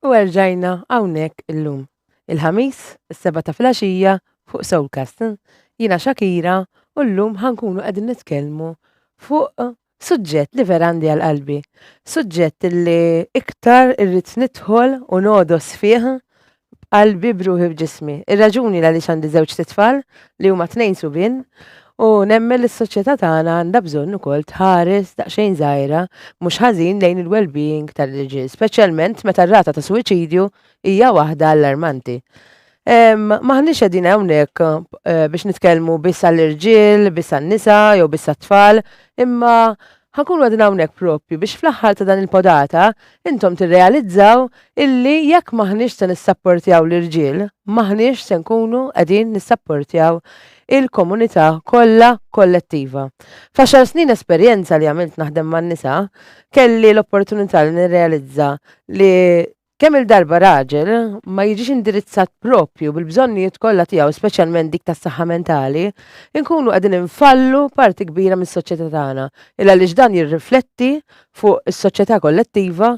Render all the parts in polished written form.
U erġajna hawnhekk illum. Il-Ħamis, is-sebgħa ta' filgħaxija fuq Soulcast. Jiena Shakira u llum ħa nkunu qegħdin nitkellmu fuq suġġett li vera għandi għal qalbi. Suġġett li iktar irrid nidħol u nogħdos fih b'qalbi b'ruħi b'ġismi. Ir-raġuni l-għaliex għandi żewġt itfal li huma tnejn subien u nemmen li s-soċjetà tagħna għandha bżonn ukoll tħares daqsxejn żgħira mhux ħażin lejn il-well-being tal-irġiel, speċjalment meta r-rata ta' suwiċidju hija waħda allarmanti. M'aħniex qegħdin hawnhekk eh, biex nitkellmu biss għall-irġiel, biss għan-nisa jew biss għat-tfal, imma ħankunu qegħdin hawnhekk propju biex fl-aħħar ta' dan il-podata intom tirrealizzaw illi jekk m'aħniex se nissapportjaw l-irġiel, m'aħniex se nkunu qegħdin nissapportjaw il-komunità kollha kollettiva. F'għaxar snin esperjenza li għamilt naħdem man-nisa, kelli l-opportunità li nirrealizza li Kemm-il darba raġel ma jiġix indirizzat proprju bil-bżonnijiet kollha tiegħu, speċjalment dik tas-saħħa mentali, inkunu qegħdin infallu parti kbira mis-soċjetà tagħna, il għaliex dan jirrifletti fuq is-soċjetà kollettiva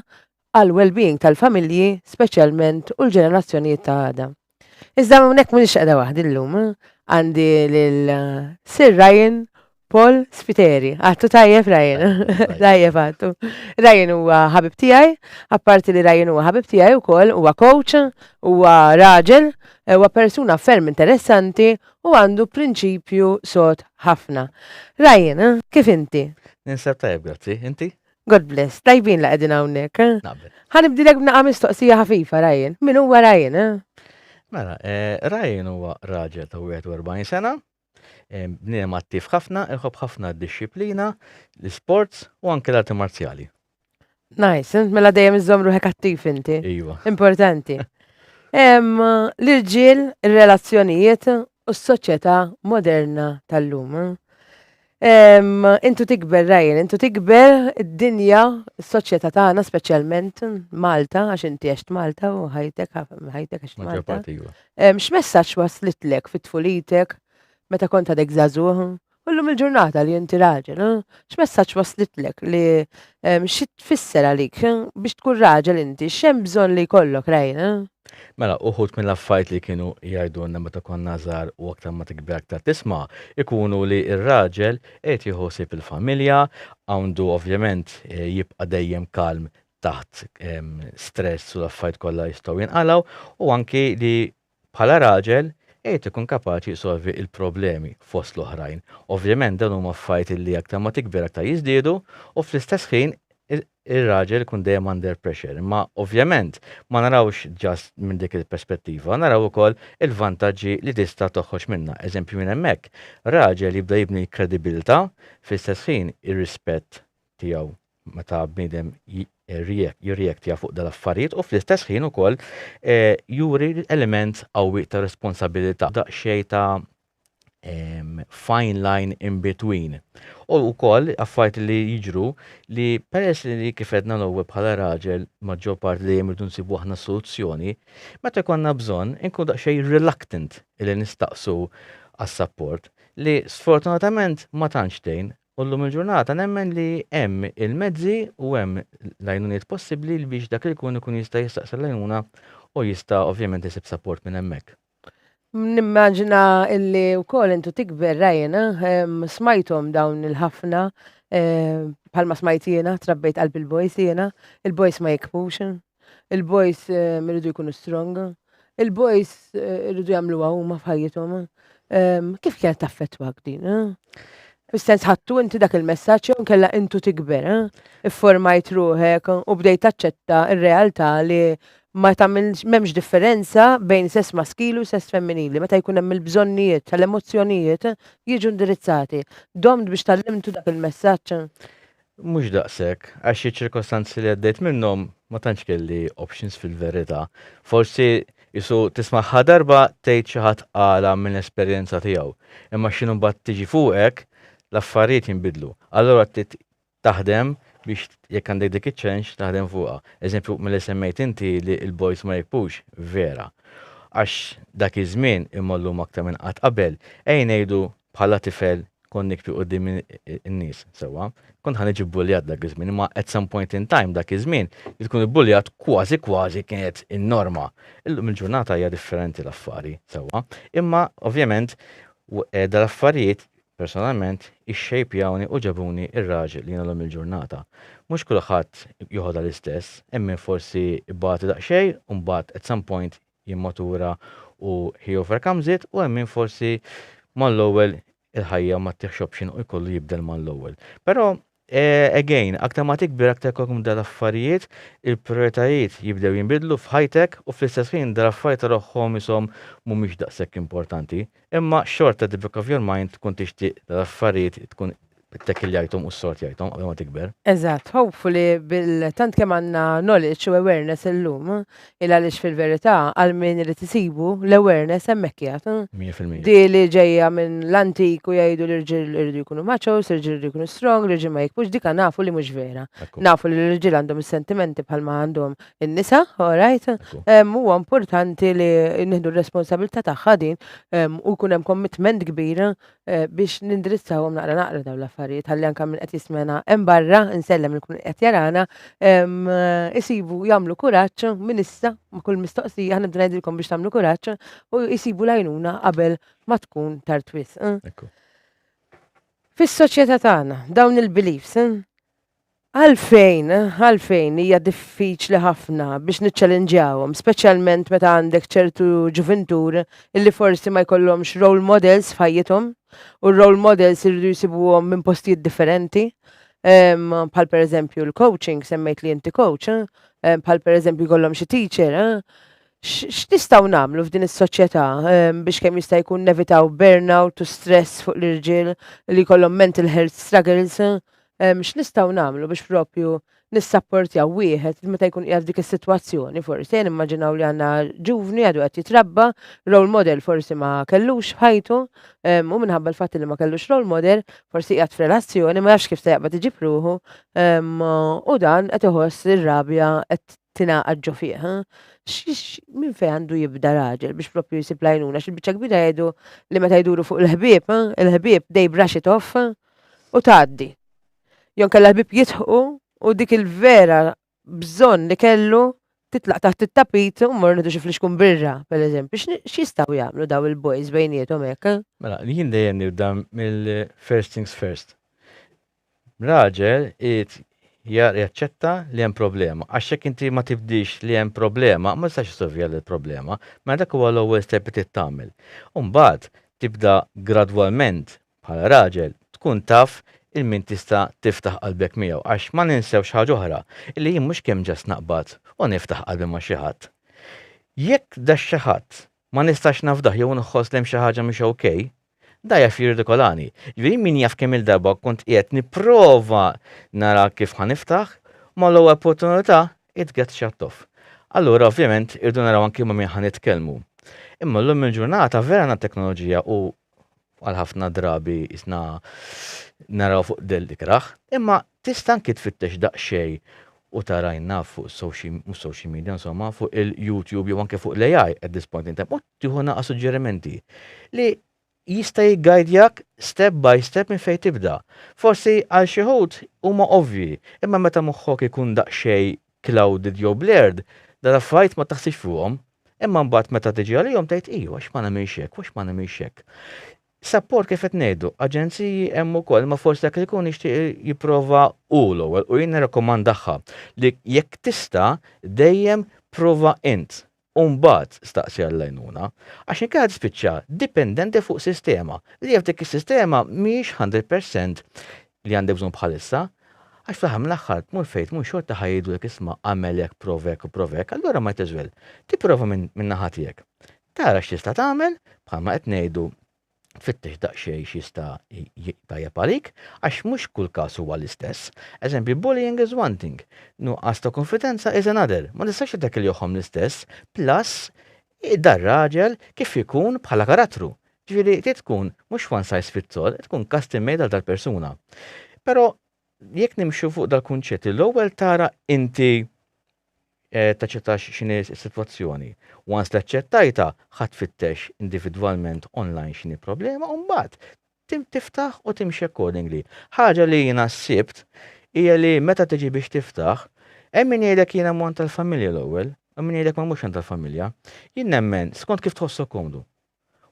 għall-well-being tal-familji speċjalment u l-ġenerazzjonijiet ta' għada. Iżda hawnhekk m'iniex qiegħda waħdi llum. Għandi lil Sir Ryan Paul Spiteri. Għattu tajjeb Ryan. Tajjeb għattu. Ryan huwa ħabib tiegħi, apparti li Ryan huwa ħabib tiegħi wkoll huwa coach, huwa raġel, huwa persuna ferm interessanti u għandu prinċipju sod ħafna. Ryan, kif inti? Ninsab tajjeb, grazzi. Inti? God bless, tajbin la qegħdin hawnhekk. Eh? Naqbel. Ħa nibdilek b'naqa' mistoqsija ħafifa, Ryan. Min huwa Ryan? Eh? Mela, eh, Ryan huwa raġel ta' 41 sena, eh, bniedem attiv ħafna, iħobb ħafna d-dixxiplina, l-sports u anke l-arti marzjali. Nice, mela dejjem iżżomm ruħek attiv inti. Iva. Importanti. L-irġiel, ir-relazzjonijiet u s-soċjetà moderna tal-lum. Intu tikber, Ryan, intu tikber id-dinja, s-soċjetà tagħna speċjalment Malta, għax inti għext Malta u ħajtek ħajtek għext Malta. Iva. X'messaġġ waslitlek fit-tfulitek meta kont għadek żagħżugħ? U llum il-ġurnata li inti raġel, x'messaġġ waslitlek li xi tfisser għalik biex tkun raġel inti, x'hemm bżonn li jkollok, Ryan? Mela, uħud mill-affarijiet li kienu jgħidulna meta konna żgħar u aktar ma tikber aktar tisma', ikunu li r-raġel qed jieħu ħsieb il-familja, għandu ovvjament jibqa' dejjem kalm taħt stress u l-affarijiet kollha jistgħu jinqalgħu u anki li Bħala raġel, irid ikun kapaċi jsolvi l-problemi fost l-oħrajn. Ovvjament dawn huma affarijiet li aktar ma tikber aktar jiżdiedu u fl-istess ħin ir-raġel ikun dejjem under pressure. Imma ovvjament ma narawx just minn dik il-perspettiva, naraw ukoll il-vantaġġi li tista' toħroġ minnha. Eżempju minn hemmhekk, raġel jibda jibni l-kredibilità, fl-istess ħin ir-rispett tiegħu meta bniedem jirreaktja fuq dal-affarijiet u fl-istess ħin ukoll eh, juri element qawwi ta' responsabilità, daqsxejn ta' fine line in between. U wkoll affarijiet li jiġru li peress li kif għedna l-ewwel bħala raġel maġġor parti li irridu nsibu aħna soluzzjoni, meta jkollna bżonn inkunu daqsxejn reluctant li nistaqsu għas-support li sfortunatament ma tantx tgħin U llum il-ġurnata nemmen li hemm il-mezzi u hemm l-għajnuniet possibbli li biex dak li jkun ikun jista' jistaqsi l-għajnuna u jista' ovvjament isib support minn hemmhekk. Nimmaġina illi wkoll intu tikber Ryan, eh, smajthom dawn il-ħafna eh, bħalma smajt jiena, trabbejt qalb il-boys jiena, il-boys ma jikbux. Il-boys eh, iridu jkunu strong. Il-boys eh, iridu jagħmluha huma f'ħajjithom. Ehm, kif kienet taffettwak din? Eh? Fis-sens ħattu inti dak il-messaġġ jew nkella intu tikber, ifformajt ruħek u bdejt taċċetta r-realtà li ma tagħmilx m'hemmx differenza bejn sess maskili u sess femminili meta jkun hemm il-bżonnijiet tal-emozzjonijiet jiġu indirizzati. Domt biex tgħallimtu dak il-messaġġ? Mhux daqshekk, għax iċ-ċirkostanzi li għaddejt minnhom ma tantx kelli options fil-verità. Forsi qisu tismagħha darba tgħid xi ħadd qalha minn esperjenza tiegħu, imma x'inhu mbagħad tiġi fuqek, l-affarijiet jinbidlu. Allura trid taħdem biex jekk għandek dik iċ-challenge taħdem fuqha. Eżempju milli semmejt inti li l-boys ma jikbux, vera. Għax dak iż-żmien, imma llum aktar minn qatt qabel, ejja ngħidu bħala tifel. kont nikbi quddiem in-nies, sewwa. Kont ħa niġi bbuljat dak iż-żmien, imma at some point in time dak iż-żmien li tkun ibbuljat kważi kważi kienet in-norma. Illum il-ġurnata hija differenti l-affari, sewwa. Imma ovvjament eh, dal-affarijiet personalment ixxejpjawni u ġabuni ir-raġel li jiena llum il-ġurnata. Mhux kulħadd joħodha l-istess, hemm min forsi ibati daqsxejn u mbagħad at some point jimmatura u he overcomes it u hemm min forsi mal-ewwel il-ħajja ma ttihx option u jkollu jibdel mal-ewwel. Però eh, again, aktar ma tikber aktar jkollkom dal-affarijiet, il-prioritajiet jibdew jinbidlu f'ħajtek u fl-istess ħin dal-affarijiet taraħħom ishom mhumiex daqshekk importanti. Imma xorta the back of your mind tkun tixtieq dal-affarijiet tkun ttekkiljajthom u ssortjajthom qabel ma tikber. Eżatt, hopefully bil-tant kemm għandna knowledge u awareness illum, il għaliex fil-verità għal min irid isibu l-awareness hemmhekk qiegħed. 100%. Di li ġejja minn l-antik u jgħidu l-irġiel iridu jkunu machos, l-irġiel iridu jkunu strong, l-irġiel ma jikbux, dika nafu li mhux vera. Nafu li l-irġiel għandhom is-sentimenti bħalma għandhom in-nisa, all right? Huwa importanti li nieħdu r-responsabilità tagħha din u jkun hemm commitment kbir eh, biex nindirizzawhom naqra naqra dawn l-affarijiet ħalli anke min qed jismena hemm barra insellem li kun qed jarana eh, isibu jagħmlu kuraġġ minn issa ma' kull mistoqsija ħa nibda ngħidilkom biex tagħmlu kuraġġ u jsibu l-għajnuna qabel ma tkun tard wisq. Eh. Fis-soċjetà tagħna dawn il-beliefs Għalfejn, għalfejn hija diffiċli ħafna biex niċċelinġjawhom, speċjalment meta għandek ċertu ġuvintur illi forsi ma jkollhomx role models f'ħajjithom u r-role models iridu jsibuhom minn postijiet differenti. Bħal pereżempju l-coaching, semmejt li inti coach, bħal pereżempju jkollhom xi teacher. X'nistgħu nagħmlu f'din is-soċjetà biex kemm jista' jkun nevitaw burnout u stress fuq l-irġiel li jkollhom mental health struggles? X'nistgħu nagħmlu biex propju nissapportjaw wieħed meta jkun qiegħed f'dik is-sitwazzjoni forsi, ejja nimmaġinaw li għandna ġuvni għadu qed jitrabba, role model forsi ma kellux f'ħajtu, u minħabba l-fatt li ma kellux role model, forsi qiegħed f'relazzjoni ma jafx kif se jaqbad iġib ruħu, u dan qed iħoss ir-rabja qed tingħaqad ġo fih. Minn fejn għandu jibda raġel biex propju jsib l-għajnuna? Għax il-biċċa kbira jgħidu li meta jduru fuq il-ħbieb, il-ħbieb they brush it off u tgħaddi. Jew inkella l-ħbieb jidħqu u dik il-vera bżonn li kellu titlaq taħt it-tapit u mmorru nieħdu xi flixkun birra, pereżempju. X'jistgħu jagħmlu daw il-boys bejniethom hekk? Mela, jien dejjem nibda mill-first things first. Raġel irid jaċċetta li hemm problema. Għax jekk inti ma tibdix li hemm problema, ma tistax issolviha l-problema. Mela dak huwa l-ewwel step li trid tagħmel. U mbagħad tibda gradwalment Bħala raġel, tkun taf 'il min tista' tiftaħ qalbek miegħu għax ma ninsewx ħaġa oħra, illi jien mhux kemm just naqbad u niftaħ qalbi ma' xi ħadd. Jekk dax-xi ħadd ma nistax nafdah jew nħoss li hemm xi ħaġa mhix ok, da jaf jirridikolani. Jiġifieri min jaf kemm-il darba kont qiegħed nipprova nara kif ħa niftaħ, mal-ewwel opportunità it gets shut off. Allura ovvjament irridu naraw anki ma' min ħa nitkellmu. Imma llum il-ġurnata vera għandna t-teknoloġija u għal ħafna drabi jisna naraw fuq del ikraħ, imma tista' anki tfittex daqsxejn u tara jien naf fuq social, mhux social media insomma, fuq il-YouTube jew anke fuq l-AI at this point in time u tieħu naqa' suġġerimenti li jista' jiggajdjak step by step minn fejn tibda. Forsi għal xi wħud huma ovvji, imma meta moħħok ikun daqsxejn clouded jew blurred, dal-affarijiet ma taħsibx fuqhom. Imma mbagħad meta tiġi għalihom tgħid iju għax ma nagħmilx hekk, għax ma nagħmilx hekk. Support kif qed ngħidu, aġenziji hemm ukoll, ma forsi dak li jkun jixtieq jipprova hu l-ewwel u jien nirrakkomandaha li jekk tista' dejjem prova int u mbagħad staqsi għall-għajnuna. Għax inkella tispiċċa dipendenti fuq sistema li jaf dik is-sistema mhijiex 100% li għandek bżonn bħalissa, għax fl-aħħar mill-aħħar tmur fejn tmur xorta ħa jgħidulek isma' agħmel hekk, prova hekk u prova hekk, allura might as well tipprova min-naħa tiegħek. Tara x'tista' tagħmel, bħalma qed ngħidu tfittex daqsxejn x'jista' tajjeb għalik, għax mhux kull każ huwa l-istess. Eżempju, bullying is one thing, nuqqas ta' konfidenza is another. Ma tistax tittekiljohom l-istess, plus dar-raġel kif ikun bħala karattru. Ġifieri trid tkun mhux one size fits all, tkun custom made għal dal-persuna. Però jekk nimxu fuq dal-kunċett, l-ewwel tara inti taċċettax x'inhi s-sitwazzjoni. Once li aċċettajta, ħa tfittex individwalment online x'inhi problema u mbagħad tiftaħ u timxi accordingly. Ħaġa li jiena sibt hija li meta tiġi biex tiftaħ, hemm min jgħidlek jiena mmur għand tal-familja l-ewwel, u min jgħidlek ma mmurx għand tal-familja. Jien nemmen skont kif tħossok komdu.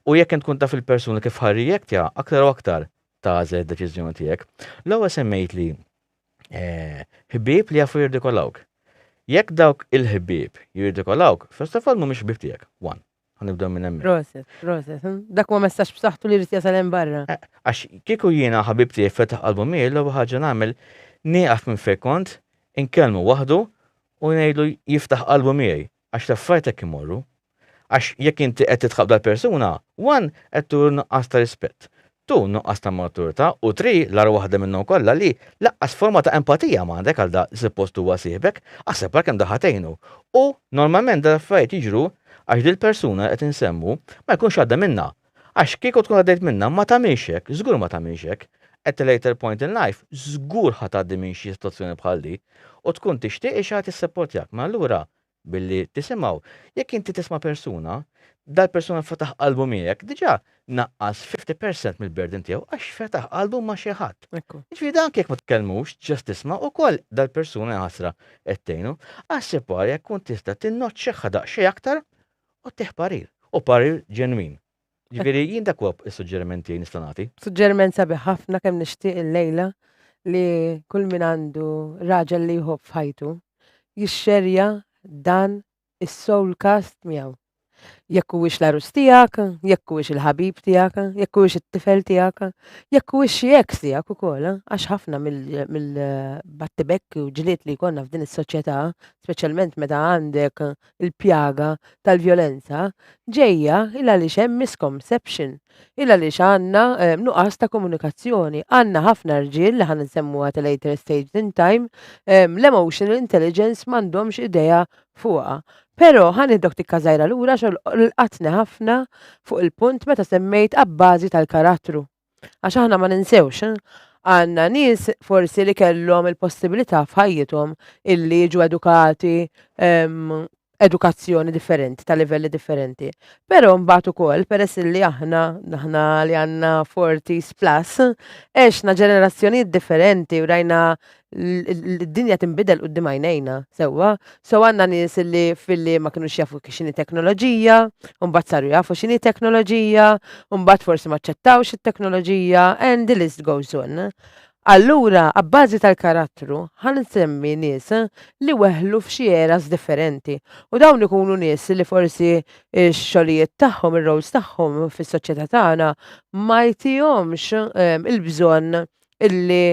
U jekk int tkun taf il-persuna kif ħa rreactja, aktar u aktar tagħżel id-deċiżjoni tiegħek. L-ewwel semmejtli eh, ħbieb li jafu jirdikolawk. Jekk dawk il-ħbieb jirdikolawk, first of all mhumiex ħbieb tiegħek. One. Ħanibdew minn hemmhekk. Proset, proset. Hm? Dak huwa messaġġ b'saħħtu li jrid jasal hemm barra. Eh, għax kieku jiena ħabib tiegħi fetaħ qalbu miegħi l-ewwel ħaġa nagħmel nieqaf minn fejn kont, inkellmu waħdu u ngħidlu jiftaħ qalbu miegħi għax l-affarijiet hekk imorru. Għax jekk inti qed tidħaq dal-persuna, one qed turi nuqqas ta' rispett, two nuqqas ta' maturità u three l-agħar waħda minnhom kollha li lanqas forma ta' empatija m'għandek għal da li suppost huwa sieħbek, aħseb ara kemm da ħa tgħinu. U normalment dal-affarijiet jiġru għax dil-persuna li qed insemmu ma jkunx għadda minnha. Għax kieku tkun għaddejt minnha ma tagħmilx hekk, żgur ma tagħmilx hekk. At a later point in life żgur ħa tgħaddi minn xi sitwazzjoni bħal di u tkun tixtieq li xi ħadd jissapportjak. Mela allura Billi tisimgħu. Jekk inti tisma' persuna, dal-persuna fetaħ qalbu miegħek, diġà naqqas 50% mill-burden tiegħu għax fetaħ qalbu ma' xi ħadd. Jiġifieri dan anke jekk ma tkellmux, just tisma' ukoll dal-persuna jaħasra qed tgħinu. Aħseb wara jekk tkun tista' tinnoċċeħħa daqsxejn aktar u ttih parir. U parir ġenwin. Ġifieri jien dak huwa s-suġġeriment tiegħi nista' nagħti. Suġġeriment sabiħ ħafna kemm nixtieq illejla li kull min għandu raġel li jħobb f'ħajtu jixxerja dan is-soulcast miegħu. Jekk huwiex l-għarus tiegħek, jekk huwiex il-ħabib tiegħek, jekk huwiex it-tifel tiegħek, jekk huwiex xi ex tiegħek ukoll, għax ħafna mill-battibekki u ġlied li jkollna f'din is-soċjetà, speċjalment meta għandek il-pjaga tal-vjolenza ġejja il għaliex hemm misconception, il għaliex għandna eh, nuqqas ta' komunikazzjoni. Għandna ħafna rġiel li ħan nsemmuha at a later stage in time, eh, l-emotional intelligence m'għandhomx idea fuqha. Però ħan iddok tikka żgħira lura xogħol lqatni ħafna fuq il-punt meta semmejt abbażi tal-karattru. Għax aħna ma ninsewx, għandna nies forsi li kellhom il-possibilità f'ħajjithom illi jiġu edukati ehm, edukazzjoni differenti, ta' livelli differenti. Però mbagħad ukoll peress li aħna aħna li għandna 40s plus, għexna ġenerazzjonijiet differenti u rajna l-dinja tinbidel quddiem għajnejna, sewwa. So għandna nies li filli ma kinux jafu x'inhi teknoloġija, u mbagħad saru jafu x'inhi teknoloġija, u mbagħad forsi ma ċċettawx it-teknoloġija, and the list goes on. Allura, abbażi tal-karattru, ħa nsemmi nies li weħlu f'xi eras differenti. U dawn ikunu nies li forsi x-xogħlijiet tagħhom, ir-roles tagħhom fis-soċjetà tagħna ma jtihomx ehm, il-bżonn illi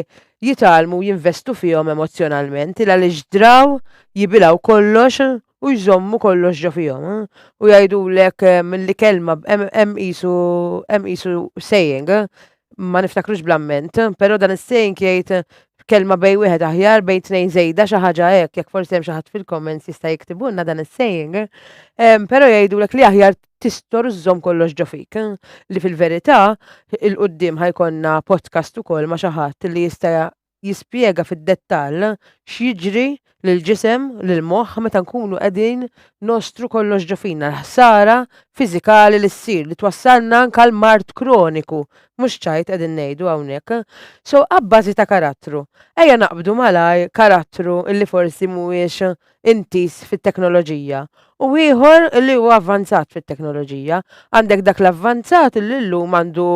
jitgħallmu jinvestu fihom emozzjonalment il għaliex draw jibilgħu kollox u jżommu kollox ġo fihom. U jgħidulek eh, milli kelma hemm qisu hemm qisu saying ma niftakrux bl-amment, però dan is-saying jgħid kelma bej wieħed aħjar bejn tnejn żejda xi ħaġa hekk, jekk forsi hemm xi ħadd fil-comments jista' jiktibulna dan is-saying. Però jgħidulek li aħjar tistor u żżomm kollox ġo fik. Li fil-verità, 'il quddiem ħa jkollna podcast ukoll ma' xi ħadd li jista' jispjega fid-dettall x'jiġri lill-ġisem, lill-moħħ meta nkunu qegħdin nostru kollox ġo fina, l-ħsara fiżikali li ssir li twassalna anke għal mard kroniku, mhux ċajt qegħdin ngħidu hawnhekk. So abbażi ta' karattru, ejja naqbdu malajr karattru li forsi mhuwiex intiż fit-teknoloġija u ieħor li huwa avvanzat fit-teknoloġija. Għandek dak l-avvanzat li llum għandu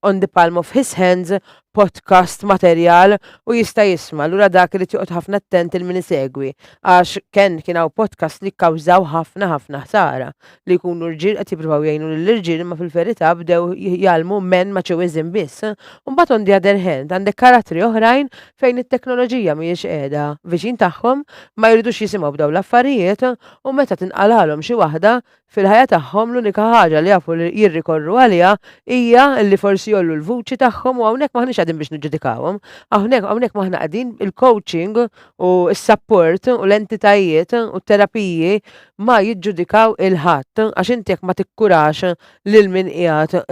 on the palm of his hands podcast materjal u jista' jisma'. Allura dak irid joqgħod ħafna attent il min isegwi għax ken kien hawn podcast li kkawżaw ħafna ħafna ħsara li jkunu rġiel qed jippruvaw jgħinu lill-irġiel imma fil-verità bdew jgħallmu men machoism biss. U mbagħad on the other hand għandek karattri oħrajn fejn it-teknoloġija mhijiex qiegħda viċin tagħhom, ma jridux jisimgħu b'dawn l-affarijiet u meta tinqalgħalhom xi waħda fil-ħajja tagħhom l-unika ħaġa li jafu li jirrikorru għaliha hija li forsi jgħollu l-vuċi tagħhom u hawnhekk m'aħniex qegħdin biex niġġudikawhom. Hawnhekk hawnhekk m'aħna qegħdin il-coaching u s-support u l-entitajiet u t-terapiji ma jiġġudikaw 'il ħadd għax inti jekk ma tikkurax lil min qiegħed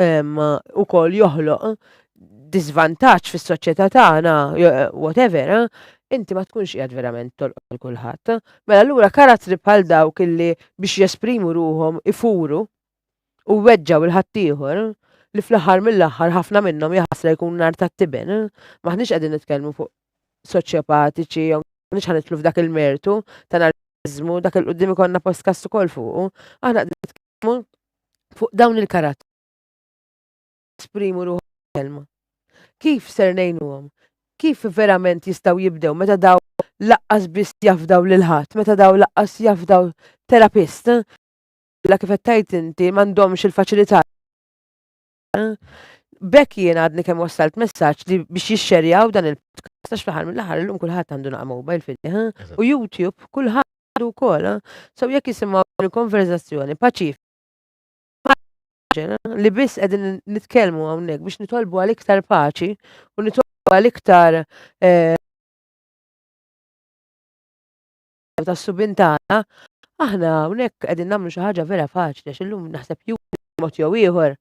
ukoll joħloq diżvantaġġ fis-soċjetà tagħna, eh, whatever, eh, inti ma tkunx qiegħed verament tolqot lil kulħadd. Mela allura karattri bħal dawk illi biex jesprimu ruhom ifuru u weġġaw il-ħaddieħor, li fl-aħħar mill-aħħar ħafna minnhom jaħasra jkun nar tat-tiben. M'aħniex qegħdin nitkellmu fuq soċjopatiċi jew m'aħniex ħa nidħlu f'dak il-mertu ta' narċiżmu, dak il-qudiem ikollna podcast ukoll fuqu. Aħna qegħdin nitkellmu fuq dawn il-karattri esprimu ruħhom kelma. Kif ser ngħinuhom? Kif verament jistgħu jibdew meta daw laqqas biss jafdaw lil ħadd, meta daw laqqas jafdaw terapist? La kif qed tgħid inti m'għandhomx il-faċilità. B'hekk jien għadni kemm wassalt messaġġ li biex jixxerjaw dan il-podcast għax fl-aħħar mill-aħħar illum kulħadd għandu naqa' mobile f'idejh u YouTube kulħadd għandu wkoll. So jekk jisimgħu il-konverżazzjoni paċifika li biss qegħdin nitkellmu hawnhekk biex nitolbu għal iktar paċi u nitolbu għal iktar eh, tas-subien tagħna, aħna hawnhekk qegħdin nagħmlu xi ħaġa vera faċli għax illum naħseb ju mod jew ieħor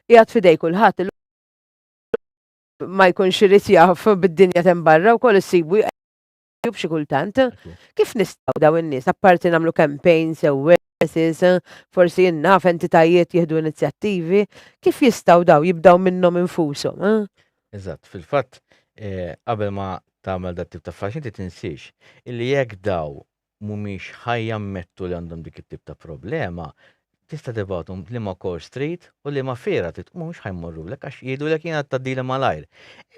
qiegħed f'idej kulħadd illum ma jkunx irid jaf bid-dinja t'hemm barra wkoll issibu b'xi kultant. Kif nistgħu daw in-nies apparti nagħmlu campaigns, awarenesses, forsi jien naf entitajiet jieħdu inizjattivi, kif jistgħu daw jibdaw minnhom infushom? Eh? Eżatt, fil-fatt eh, qabel ma tagħmel dat tip ta' affarijiet inti tinsiex illi jekk daw mhumiex ħa jammettu li għandhom dik it-tip ta' problema, tista' tibgħathom liema kors trid u liema fiera trid u mhumiex ħa jmorrulek għax jgħidulek jiena tgħaddili malajr.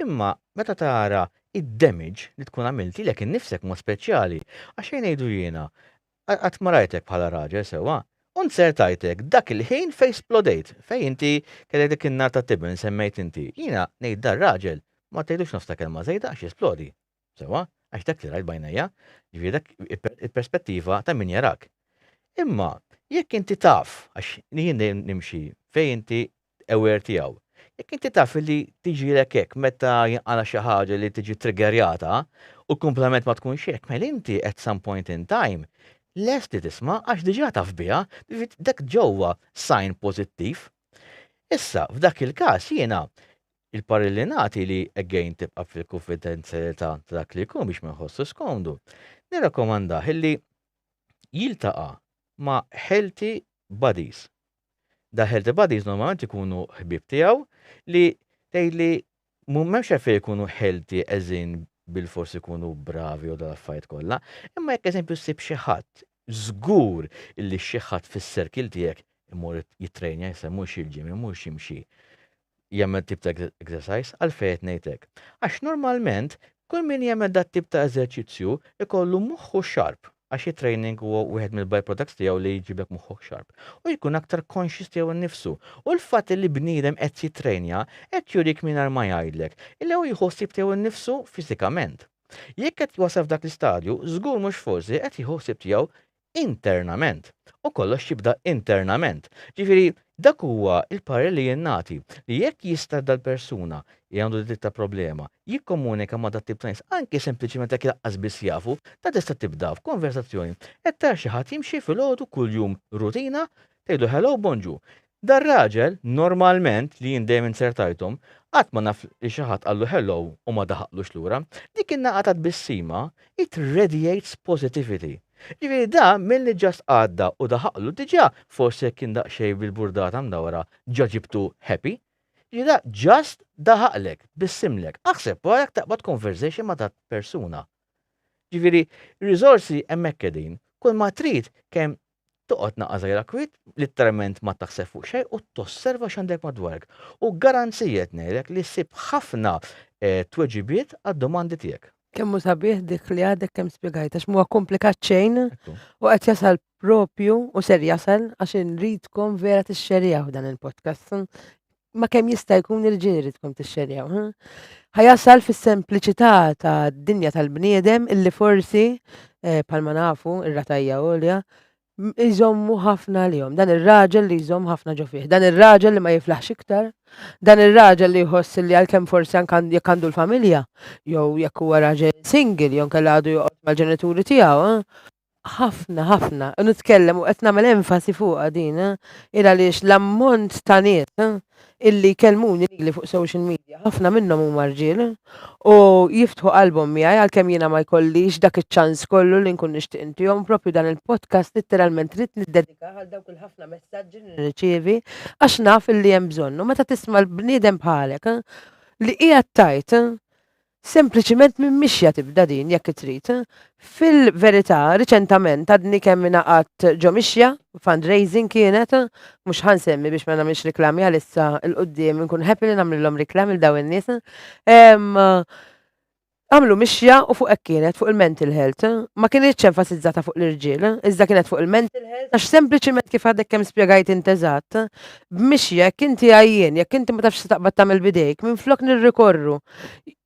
Imma meta tara id-damage li tkun għamilt lilek innifsek mod speċjali, għax ejja ngħidu jiena Qatt ma rajtek bħala raġel sewwa, u nzertajtek dak il-ħin fejn splodejt, fejn inti kellek dik in-nar ta' tiben li semmejt inti. Jiena ngħid dar-raġel ma tgħidlux nofs ta' kelma żejda għax jisplodi. Sewwa? Għax dak li rajt b'għajnejja, jiġifieri dak il-perspettiva ta' min jarak. Imma jekk inti taf, għax jien dejjem nimxi fejn inti aware tiegħu. Jekk inti taf li tiġilek hekk meta jinqala' xi ħaġa li tiġi triggerjata u l-kumplament ma tkunx hekk, mela inti at some point in time lest li tisma' għax diġà taf biha, dak ġewwa sign pożittiv. Issa, f'dak il-każ jiena il-parir li nagħti li again tibqa' fil-kunfidenzjalità ta' dak li jkun biex ma jħossu skomdu, nirrakkomandah illi jiltaqa' ma' healthy buddies. Da healthy buddies normalment ikunu ħbieb tiegħu li tgħidli m'hemmx għalfejn ikunu healthy as in bilfors ikunu bravi u dal-affarijiet kollha, imma jekk eżempju ssib xi ħadd, żgur illi xi ħadd fis-circle tiegħek imur jittrejnja, issa imur xi l-gym, imur x'imxi, jagħmel tip ta' exercise, għalfejn qed ngħid hekk? Għax normalment kull min jagħmel dat-tip ta' eżerċizzju jkollu moħħu sharp, għax it-training huwa wieħed mill-byproducts tiegħu li jġiblek moħħok sharp, u jkun aktar conscious tiegħu nnifsu. U l-fatt li bniedem qed jittrejnja qed jurik mingħajr ma jgħidlek illi hu jieħu ħsieb tiegħu nnifsu fiżikament. Jekk qed wasal f'dak l-istadju, żgur mhux forsi qed jieħu ħsieb tiegħu internament. U kollox jibda internament. Ġifieri dak huwa l-parir li jien nagħti, li jekk jista' dal-persuna li għandu dit ta' problema jikkomunika ma' dat-tip ta' nies, anki sempliċement jekk lanqas biss jafu, ta' tista' tibda f'konversazzjoni. Qed tara xi ħadd jimxi filgħodu kuljum rutina, tgħidlu hello bonġu. Dar-raġel, normalment, li jien dejjem inzertajthom, qatt ma naf li xi ħadd qallu hello u ma daħaqlux lura. Dik in-naqa ta' tbissima, it radiates positivity. Jiġifieri da milli just għadda u daħaqlu diġà forsi jekk kien daqsxejn bil-burdata mdawra ġa ġibtu happy. Jiġifieri da just daħaqlek, tbissimlek. Aħseb wara jekk taqbad conversation ma' dat persuna. Ġifieri, riżorsi hemmhekk qegħdin. Kull ma trid kemm Toqgħod naqa' żgħira kwiet, litteralment ma taħseb fuq xejn u tosserva x'għandek madwarek. U garanzija qed ngħidlek li ssib ħafna eh, tweġibiet għad-domandi tiegħek. Kemm hu sabiħ dik li għadek kemm spjegajt għax mhuwa komplikat xejn u qed jasal propju u ser jasal għax inridkom vera tixxerjaw dan il-podcast. Ma kemm jista' jkun irġiel iridkom tixxerjaw. Ħa jasal fis-sempliċità ta' dinja tal-bniedem illi forsi eh, bħalma nafu ir-ratajja għolja jżommu ħafna għalihom. Dan ir-raġel li jżomm ħafna ġo fih, dan ir-raġel li ma jiflaħx iktar, dan ir-raġel li jħoss li għalkemm forsi anke jekk għandu l-familja, jew jekk huwa raġel single, jew nkella għadu joqgħod mal-ġenituri tiegħu, eh, Ħafna, ħafna. U nitkellem u qed nagħmel enfasi fuqha din, eh, il għaliex l-ammont ta' nies eh, illi jkellmuni lili fuq social media, ħafna minnhom huma rġiel, u jiftħu qalbhom miegħi għalkemm jiena ma jkollix dak iċ-ċans kollu li nkun nixtieq intihom, propju dan il-podcast litteralment ridt niddedikah għal dawk il-ħafna messaġġi li nirċievi għax naf illi hemm bżonn. U meta tisma' l-bniedem bħalek eh, li qiegħed tgħid eh, Sempliċiment minn mixja tibda din jekk trid. Fil-verità, riċentament għadni kemm ingħaqadt ġo mixja, fundraising kienet, mhux ħa nsemmi biex ma nagħmilx riklami għalissa 'l quddiem inkun happy li nagħmlilhom riklami lil dawn in-nies. Għamlu mixja u fuq hekk kienet, fuq il-mental health. Ma kinitx enfasizzata fuq l-irġiel, iżda kienet fuq il-mental health għax sempliċiment kif għadek kemm spjegajt int eżatt, b'mixja jekk inti għajjien, jekk inti ma tafx x'se taqbad tagħmel b'idejk, minflok nirrikorru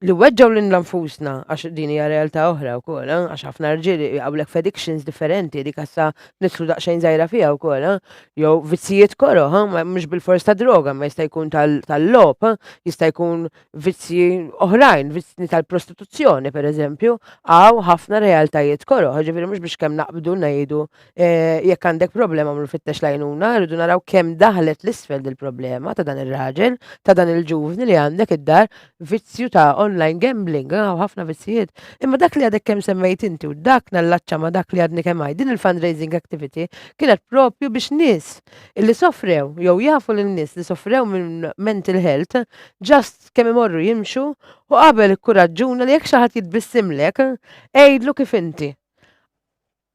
li weġġgħu lilna nfusna, għax din hija realtà oħra wkoll, eh, għax ħafna rġiel jaqgħulek f'addictions differenti, dik issa nidħlu daqsxejn żgħira fiha wkoll, eh, jew vizzijiet koroh, eh, mhux bilfors ta' droga, ma jista' jkun tal-logħob, eh, jista' jkun vizzji oħrajn, vizzji tal-prostituzzjoni pereżempju, hawn ħafna realtajiet koroh, ġifieri mhux biex kemm naqbdu ngħidu Eh, jekk għandek problema mur fittex lajnuna, rridu naraw kemm daħlet l-isfel dil-problema ta' dan ir-raġel, ta' dan il-ġuvni li għandek id-dar vizzju ta' online gambling, eh, ħafna vizzijiet. Imma dak li għadek kemm semmejt inti u dak nallaċċa ma' dak li għadni kemm għid, din il-fundraising activity kienet propju biex nies illi sofrew jew jafu lil nies li sofrew minn mental health just kemm imorru jimxu u qabel ikkuraġġuna li jekk xi ħadd jitbissimlek, għidlu kif inti.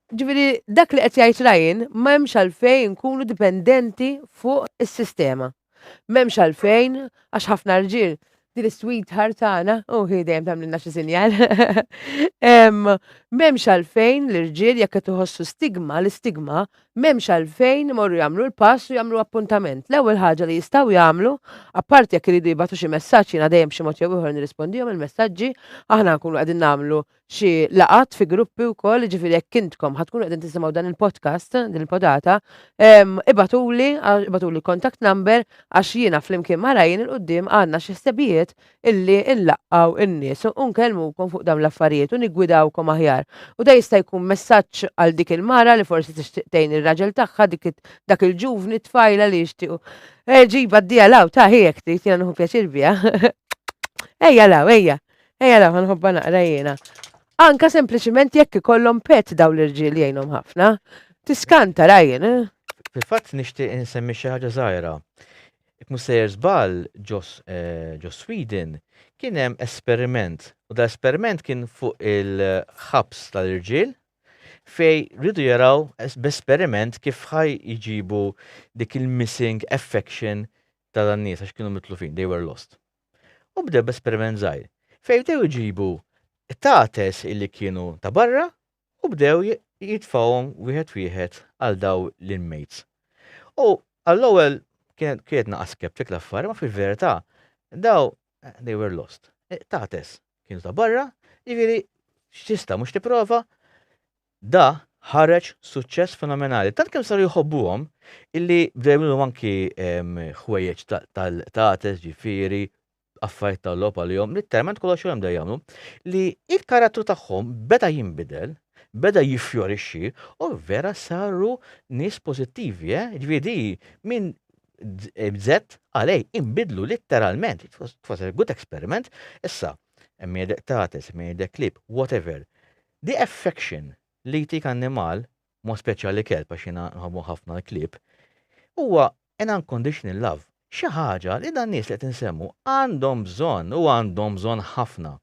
Ġifieri dak li qed jgħid Ryan m'hemmx għalfejn inkunu dipendenti fuq is-sistema. M'hemmx għalfejn għax ħafna rġiel din is-sweetheart tagħna, u hi dejjem tagħmlilna xi sinjal. M'hemmx għalfejn l-irġiel jekk qed iħossu stigma, l-istigma, m'hemmx għalfejn imorru jagħmlu l-pass u jagħmlu appuntament. L-ewwel ħaġa li jistgħu jagħmlu, apparti jekk iridu jibgħatu xi messaġġ jiena dejjem b'xi mod jew ieħor nirrispondihom il-messaġġi, aħna nkunu qegħdin nagħmlu xi laqgħat fi gruppi wkoll, jiġifieri jekk intkom ħa tkunu qegħdin tisimgħu dan il-podcast, din il-podata, ibagħtuli, ibagħtuli contact number għax jiena flimkien ma' Ryan 'il quddiem għandna xi ħsebijiet illi nlaqqgħu n-nies u nkellmukom fuq dawn l-affarijiet u niggwidawkom aħjar. U da jista' jkun messaġġ għal dik il-mara li forsi tixtieq tgħin ir-raġel tagħha, dik dak il-ġuvni tfajla li jixtiequ. Eh, ġiba d-dija law, ta' hi jekk trid, jiena nieħu pjaċir biha. Ejja law, ejja. Ejja law, nħobba naqra jiena. Anka sempliċiment jekk ikollhom pet daw l-irġiel jgħinhom ħafna. Tiskanta Ryan, eh? Fil-fatt nixtieq insemmi xi ħaġa żgħira. Jekk mhux sejjer żball ġo ġo Sweden kien hemm esperiment u da esperiment kien fuq il-ħabs tal-irġiel fej rridu jaraw b'esperiment kif ħaj jġibu dik il-missing affection ta' dan nies għax kienu mitlufin, they were lost. U bdew b'esperiment żgħir, fejn bdew iġibu qtates illi kienu ta' barra u bdew jitfgħuhom wieħed wieħed għal daw l-inmates. U għall-ewwel kienet naqa' skeptik l-affari, ma fil-verità daw they were lost. Qtates kienu ta' barra, jiġifieri x'tista' mhux tipprova, Da ħareġ suċċess fenomenali. Tant kemm saru jħobbuhom illi bdew jagħmlu anki ħwejjeġ tal-qtates, ġifieri, affarijiet tal-logħob għalihom, litteralment kollox xogħol bdew jagħmlu, li il-karattru tagħhom beda jinbidel, beda jiffjorixxi u vera saru nies pożittivi, eh? Ġifieri di minn Z għal A inbidlu litteralment. It was a good experiment. Issa, hemm jgħidlek qtates, hemm jgħidlek klieb, whatever. The affection li jtik annimal, mod speċjali kelb għax jiena nħobbu ħafna l-klieb, huwa an unconditional love. Xi ħaġa li dan nies li qed insemmu għandhom bżonn u għandhom bżonn ħafna.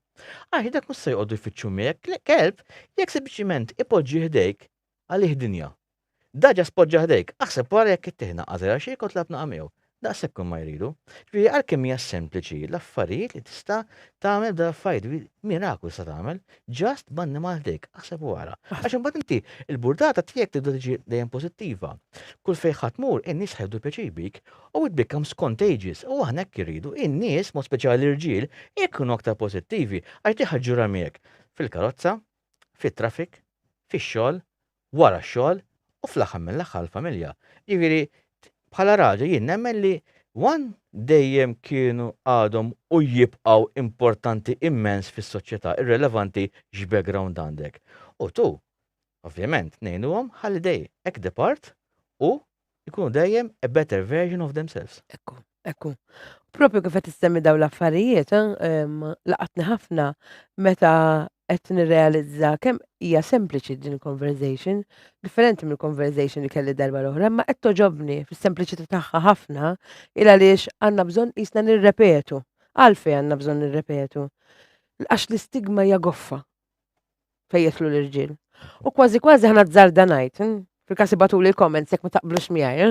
Għax dak mhux se joqogħdu jfittxu miegħek, kelb jekk sempliċiment ipoġġi ħdejk għalih dinja. Da ġa spoġġa ħdejk, aħseb wara jekk ittih naqqa żgħira xi kont tlab naqa' miegħu. Daqshekk huma jridu. Ġifieri għalkemm hija sempliċi l-affarijiet li tista' tagħmel b'dan l-affarijiet, miraklu tista' tagħmel, just b'annimal ħdejk, aħseb wara. Għax imbagħad inti il-burdata tiegħek tibda tiġi dejjem pożittiva. Kull fejn ħa tmur in-nies ħa jieħdu pjaċir bik u it becomes contagious u aħna hekk irridu, in-nies, mod speċjali l-irġiel, ikunu aktar pożittivi għax di ħa ġġurha miegħek fil-karozza, fit-traffic, fix-xogħol, wara x-xogħol u fl-aħħar mill-aħħar l-familja. Jiġifieri bħala raġel jien nemmen li one dejjem kienu għadhom u jibqgħu importanti immens fis-soċjetà irrelevanti x'background għandek. U two, Ovvjament, ngħinuhom ħalli they act the part u jkunu dejjem a better version of themselves. Ekku, ekku. Propju kif qed issemmi dawn l-affarijiet, laqatni ħafna meta qed nirrealizza kemm hija sempliċi din il-conversation, differenti mill-conversation li kelli darba l-oħra, imma qed toġobni fis-sempliċità tagħha ħafna il għaliex għandna bżonn qisna nirrepetu. Għalfejn għandna bżonn nirrepetu? Għax l-istigma hija goffa fejn jidħlu l-irġiel. U kważi kważi ħa nazzarda ngħid, fil-każ ibagħtuli l-comments jekk ma taqblux miegħi.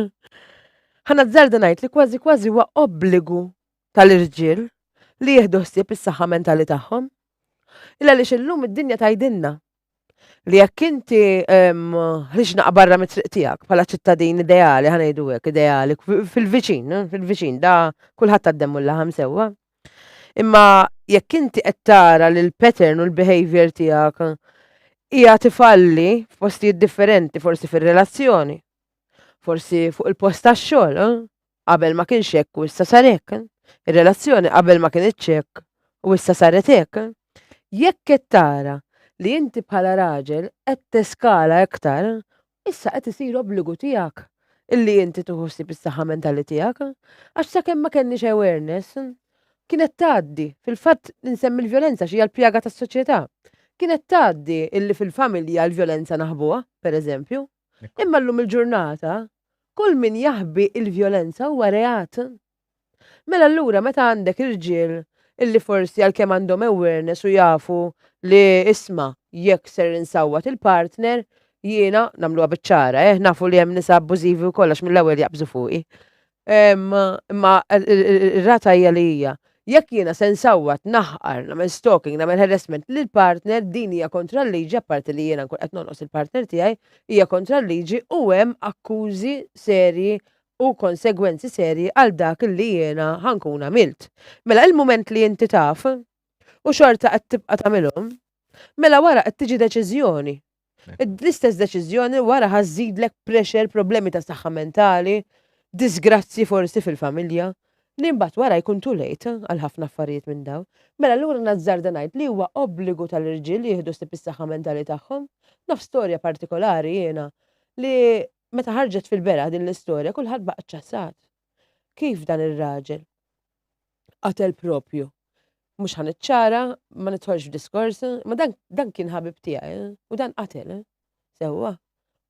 Ħa nazzarda ngħid li kważi kważi huwa obbligu tal-irġiel li jieħdu ħsieb is-saħħa mentali tagħhom. Illa għaliex illum id-dinja tgħidilna li jekk inti ħriġna barra mit-triq tiegħek bħala ċittadin ideali, ħa ngħidu hekk, ideali, fil-viċin, fil-viċin, da kulħadd għaddemmu l-laħam sewwa. Imma jekk inti qed tara li l-pattern u l-behavior tiegħek hija tifalli f'postijiet differenti, forsi fir-relazzjoni, forsi fuq il-post tax-xogħol, eh? Qabel ma kienx hekk u issa sar hekk. Ir-relazzjoni qabel ma kinitx hekk u issa saret hekk. Jekk qed tara li inti bħala raġel qed teskala iktar, issa qed isir obbligu tiegħek illi inti tieħu ħsieb is-saħħa mentali tiegħek. Għax sakemm ma kellniex awareness, kienet tgħaddi, fil-fatt insemmi l-vjolenza xi hija l-pjaga tas-soċjetà. Kienet tgħaddi illi fil-familja l-vjolenza naħbuha, pereżempju. Imma llum il-ġurnata, kull min jaħbi il-vjolenza huwa reat. Mela allura meta għandek irġiel illi forsi għalkemm għandhom awareness u jafu li isma' jekk ser insawwat il-partner, jiena nagħmluha biċ-ċara, eh, nafu li hemm nisa abbużivi wkoll għax mill-ewwel jaqbżu fuqi. Imma ir-rata hija li hija. Jekk jiena se nsawwat, naħqar, nagħmel stalking, nagħmel harassment lill-partner, din hija kontra l-liġi, apparti li jiena nkun qed nonqos il-partner tiegħi, hija kontra l-liġi u hemm akkużi serji u konsegwenzi serji għal dak li jiena ħa nkun għamilt. Mela il-mument li inti taf u xorta qed tibqa' tagħmilhom, mela wara qed tiġi deċiżjoni. L-istess deċiżjoni wara ħa żżidlek pressure, problemi ta' saħħa mentali, disgrazzi forsi fil-familja, li mbagħad wara jkun too late għal ħafna affarijiet minn dawn. Mela allura nazzarda ngħid li huwa obbligu tal-irġiel li jieħdu ħsieb is-saħħa mentali tagħhom. Naf storja partikolari jiena li meta ħarġet fil-beraħ din l-istorja kulħadd baqa' ċċassat. Kif dan ir-raġel qatel propju mhux ħa niċċara, ma nidħolx f'diskors, ma dan, dan kien ħabib tiegħi eh, u dan qatel. Eh. Sewwa.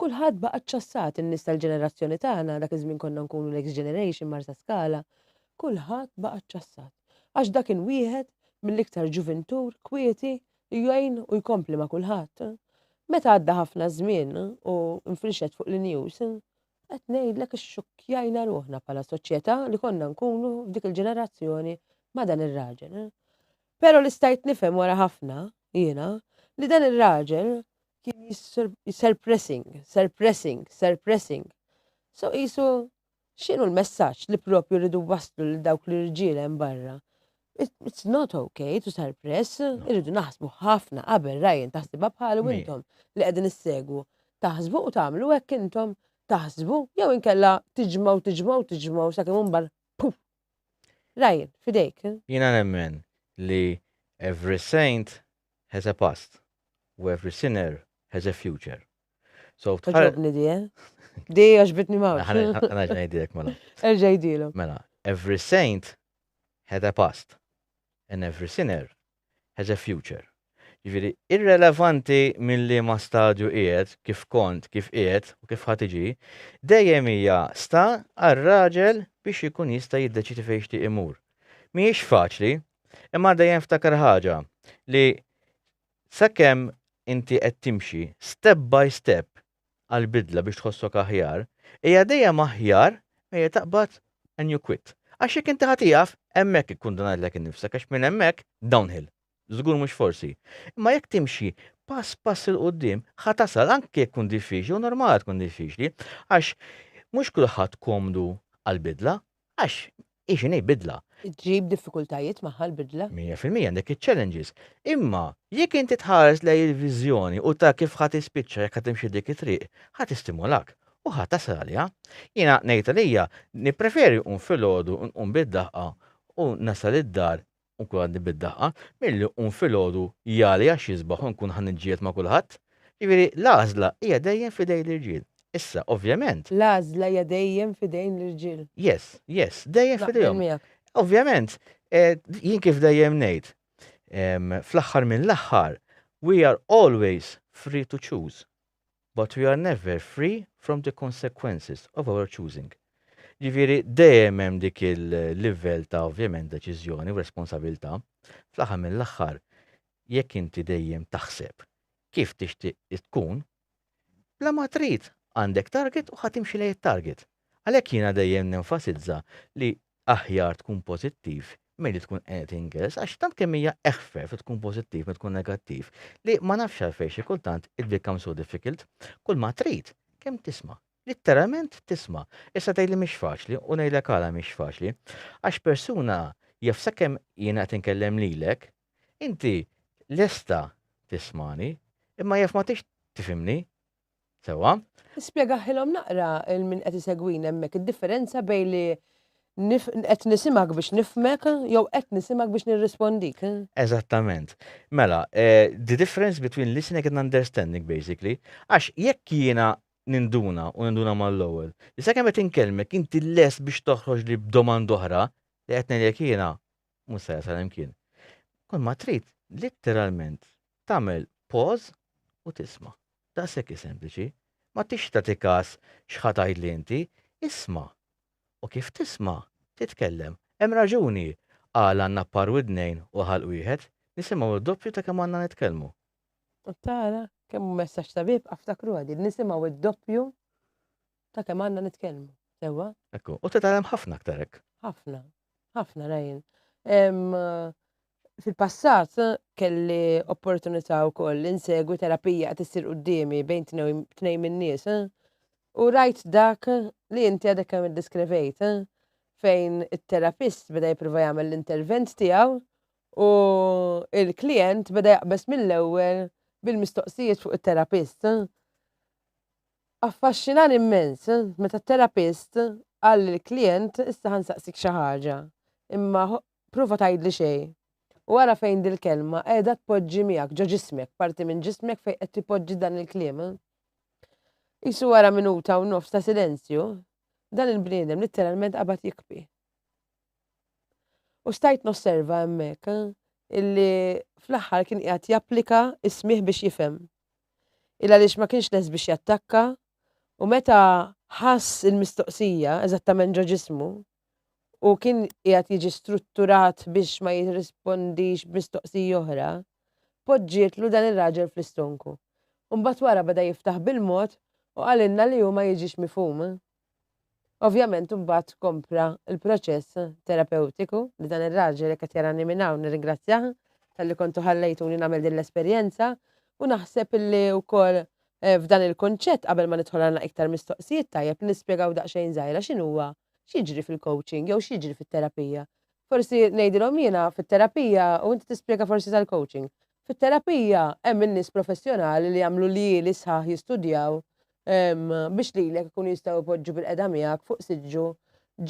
Kulħadd baqa' ċċassat in-nies tal-ġenerazzjoni tagħna, dak iż-żmien konna nkunu next generation Marsa Skala, kulħadd baqa' ċċassat. Għax dak kien wieħed mill-iktar ġuvintur kwieti jgħin u jkompli ma' kulħadd. Eh. Meta għadda ħafna żmien u nfrixet fuq l-news, Qed ngħidlek ixxukkjajna ruħna bħala soċjetà li konna nkunu f'dik il-ġenerazzjoni ma' dan ir-raġel. Però li stajt nifhem wara ħafna jiena li dan ir-raġel kien suppressing, suppressing, suppressing. So qisu x'inhu l-messaġġ li propju rridu waslu lil dawk l-irġiel hemm barra? It's not okay to suppress, irridu naħsbu ħafna qabel Ryan taħsibha bħali u intom li qegħdin issegwu. Taħsbu u tagħmlu hekk intom taħsbu jew inkella tiġmgħu tiġmgħu tiġmgħu sakemm imbagħad puf. Ryan, fidejk. Jiena nemmen li every saint has a past u every sinner has a future. So Toġobni di, eh? Di għaxbitni ma. Ħa nerġa' ngħidilek mela. Erġa' jdilu. Mela, every saint had a past and every sinner has a future. Ġifieri, irrelevanti minn liema stadju qiegħed, kif kont, kif qiegħed u kif ħa tiġi, dejjem hija sta għar-raġel biex ikun jista' jiddeċiedi fejn jixtieq imur. Mhijiex faċli, imma dejjem ftakar ħaġa li sakemm inti qed timxi step by step għal bidla biex tħossok aħjar, hija dejjem aħjar milli taqbad and you quit. Għax jekk inti ħa tieqaf, hemmhekk ikkundannajtlek innifsek għax minn hemmhekk downhill. Żgur mhux forsi. Imma jekk timxi pass pass 'il quddiem, ħa tasal anke jekk tkun diffiċli u normali tkun diffiċli għax mhux kulħadd komdu għall-bidla għax hi x'inhi bidla. Iġġib diffikultajiet magħha l-bidla. 100% għandek iċ-challenges. Imma jekk inti tħares lejn il-viżjoni u tara kif ħa tispiċċa jekk ħa timxi dik it-triq, ħa tistimolak u ħa tasal għaliha. Jiena ngħid għalija nippreferi nqum filgħodu nqum bid-daħqa u nasal id-dar u nkun għadni bid-daħqa milli nqum filgħodu jagħli għax jisbaħ u nkun ħa niġġieled ma' kulħadd. Ġifieri l-għażla hija dejjem f'idejn l-irġiel. Issa, ovvjament. L-għażla hija dejjem f'idejn l-irġiel. Yes, yes, dejjem f'idejhom. Ovvjament, eh, jien kif dejjem ngħid, fl-aħħar mill-aħħar, we are always free to choose, but we are never free from the consequences of our choosing. Ġifieri dejjem hemm dik il-livell ta' ovvjament deċiżjoni u responsabilità. Fl-aħħar mill-aħħar, jekk inti dejjem taħseb kif tixtieq tkun, bla ma trid għandek target u ħa timxi lejn it-target. Għalhekk jiena dejjem nenfasizza li aħjar tkun pożittiv milli tkun anything else għax tant kemm hija eħfef li tkun pożittiv milli tkun negattiv li ma nafx għalfejn xi kultant it becomes so difficult. Kull ma trid kemm tisma'. Litteralment tisma'. Issa tgħidli mhix faċli u ngħidlek għala mhix faċli. Għax persuna jaf sakemm jiena qed inkellem lilek, inti lesta tismani, imma jaf ma tix tifhimni. Sewwa? Spjegaħilhom naqra 'l min qed isegwina hemmhekk id-differenza bejn li qed nisimgħek biex nifhmek jew qed nisimgħek biex nirrispondik. Eżattament. Mela, eh, the difference between listening and understanding basically, għax jekk jiena ninduna u ninduna mal-ewwel, li sakemm qed inkellmek inti lest biex toħroġ li b'domanda oħra li qed ngħidlek jiena mhux se jasal imkien. Kull ma trid litteralment tagħmel pause u tisma'. Daqshekk hi sempliċi. Ma tix tagħti każ x'ħa tgħidli inti, isma'. U kif tisma', titkellem. Hemm raġuni għala għandna par widnejn u ħalq wieħed, nisimgħu d-doppju ta' kemm għandna nitkellmu. U tara kemm hu messaġġ sabiħ, ibqa' ftakruha din, nisimgħu d-doppju ta' kemm għandna nitkellmu. Sewwa? Ekku, u titgħallem ħafna aktar hekk. Ħafna, ħafna Ryan. Fil-passat kelli opportunità wkoll li nsegwi terapija qed issir quddiemi bejn tnejn min-nies. U rajt dak li inti għadek kemm iddiskrivejt fejn it-terapist beda jipprova jagħmel l-intervent tiegħu u l-klijent beda jaqbeż mill-ewwel bil-mistoqsijiet fuq it-terapist. Affaxxinani immens meta t-terapist qal lill-klijent issa ħa nsaqsik xi ħaġa, imma prova tgħidli xejn. U ara fejn dil-kelma qiegħda tpoġġi miegħek ġo ġismek, parti minn ġismek fejn qed tipoġġi dan il-kliem. Qisu wara minuta u nofs ta' silenzju, dan il-bniedem litteralment qabad jikbi. U stajt nosserva hemmhekk illi fl-aħħar kien qiegħed japplika s-smigħ biex jifhem. Il għaliex ma kienx lest biex jattakka u meta ħass il-mistoqsija eżattament ġo ġismu u kien qiegħed jiġi strutturat biex ma jirrispondix b'mistoqsija oħra, poġġietlu dan ir-raġel fl-istonku. U mbagħad wara beda jiftaħ bil-mod u qalilna li hu ma jiġix mifhum. Ovvjament imbagħad kompla l-proċess terapewtiku li dan ir-raġel jekk qed jarani minn hawn nirringrazzjah talli kontu ħallejtuni nagħmel din l-esperjenza u naħseb illi wkoll eh, f'dan il-kunċett qabel ma nidħol għandna iktar mistoqsijiet tajjeb li nispjegaw daqsxejn żgħira x'inhuwa x'jiġri fil-coaching jew x'jiġri fit-terapija. Forsi ngħidilhom jiena fit-terapija u inti tispjega forsi tal-coaching. Fit-terapija hemm in-nies professjonali li jagħmlu ljieli sħaħ jistudjaw biex lilek ikunu jistgħu jpoġġu bil-qeda miegħek fuq siġġu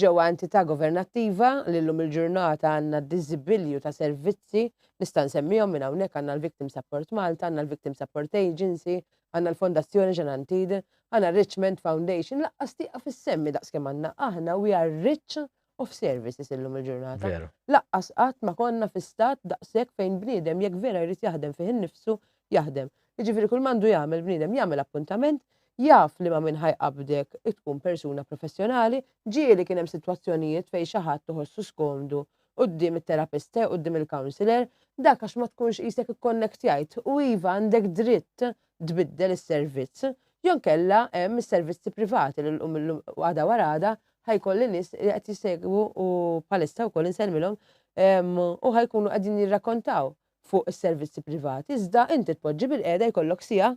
ġewwa entità governattiva li llum il-ġurnata għandna diżibilju ta' servizzi nista' nsemmihom minn hawnhekk għandna l-Victim Support Malta, għandna l-Victim Support Agency, għandna l-Fondazzjoni Jean Antide, għandna Richmond Foundation, laqqas tieqaf issemmi daqskemm għandna aħna we are rich of services illum il-ġurnata. Veru. Laqqas qatt ma konna fi stat daqshekk fejn bniedem jekk vera jrid jaħdem fih innifsu jaħdem. Jiġifieri kull m'għandu jagħmel bniedem jagħmel appuntament, jaf li ma' min ħa jqabbdek tkun persuna professjonali, ġieli kien hemm sitwazzjonijiet fejn xi ħadd iħossu skomdu quddiem it-terapist tiegħu, quddiem il-counselor, dak għax ma tkunx qisek ikkonnektjajt u iva għandek dritt tbiddel is-servizz, jew inkella hemm is-servizzi privati li llum illum għada wara għada ħa jkolli nies li qed jissegwu u bħalissa wkoll insellmilhom u ħa jkunu qegħdin jirrakkontaw fuq is-servizzi privati, iżda inti tpoġġi bilqiegħda jkollok siegħa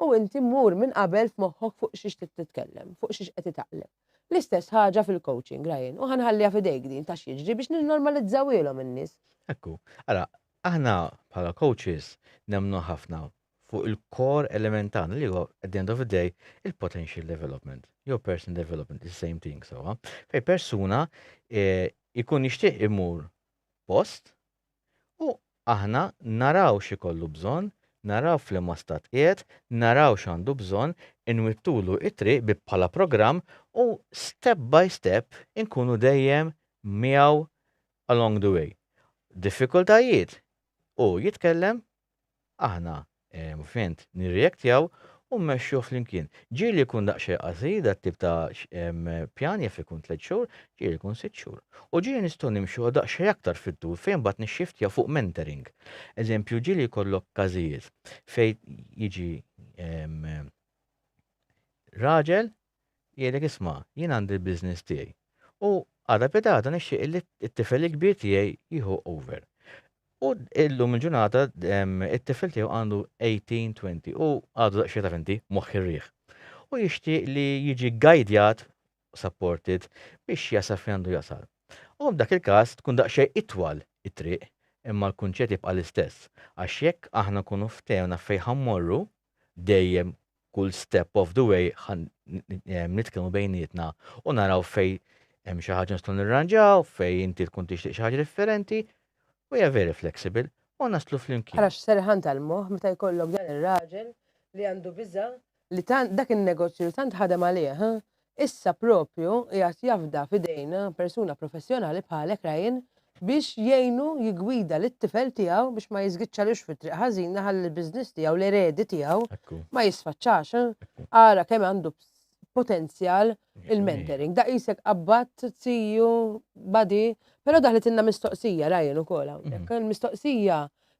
u inti mur minn qabel f'moħħok fuq xiex trid titkellem, fuq xiex qed itaqleb. L-istess ħaġa fil-coaching, Ryan, u ħa nħalliha f'idejk din ta' x'jiġri biex ninnormalizzawhielhom in-nies. Ekku. Ara, aħna bħala coaches nemmnu ħafna fuq il-core element tagħna li huwa at the end of the day il-potential development jew person development, the same thing sewwa. Fej persuna eh, ikun jixtieq imur post u aħna naraw x'ikollu bżonn naraw f'liema stat qiegħed, naraw x'għandu bżonn, inwittulu t-triq bi bħala programm u step by step inkunu dejjem miegħu along the way. Diffikultajiet, hu jitkellem, aħna ovvjament nirreaktjaw u mmexxuh flimkien. Ġieli jkun daqsxejn qasir dat-tip ta' pjan jaf ikun tliet xhur, ġieli jkun sitt xhur. U ġieli nistgħu nimxu daqsxejn aktar fit-tul fejn mbagħad nixxiftjaw fuq mentoring. Eżempju, ġieli jkollok każijiet fejn jiġi raġel jgħidlek isma' jien għandi l-business tiegħi u għada pitgħada nixtieq li t-tifel il-kbir tiegħi jieħu over. U illum il-ġurnata it-tifel tiegħu għandu 18-20 u għadu daqsxejn taf inti moħħ ir-riħ. U jixtieq li jiġi ggajdjat, supported, biex jasal fejn għandu jasal. U f'dak il-każ tkun daqsxejn itwal it-triq imma l-kunċett jibqa' l-istess. Għax jekk aħna nkunu ftehemna fejn ħa mmorru, dejjem kull step of the way ħa nitkellmu bejnietna u naraw fejn hemm xi ħaġa nistgħu nirranġaw, fejn inti tkun tixtieq xi ħaġa differenti. We are very flexible u naslu flimkien. Ara x'serħan tal-moħħ meta jkollok dan ir-raġel li għandu biża' li tant dak in-negozju li tant ħadem għalih, issa propju qiegħed jafda f'idejn persuna professjonali bħalek Ryan biex jgħinu jiggwida lit-tifel tiegħu biex ma jiżgiċċalux fit-triq ħażina ħalli l-business tiegħu, l-eredi tiegħu ma jisfaċċax. Ara kemm għandu potenzjal il-mentoring. Da qisek qabbadt tiju, buddy, però daħlitilna mistoqsija Ryan ukoll hawnhekk. Il-mistoqsija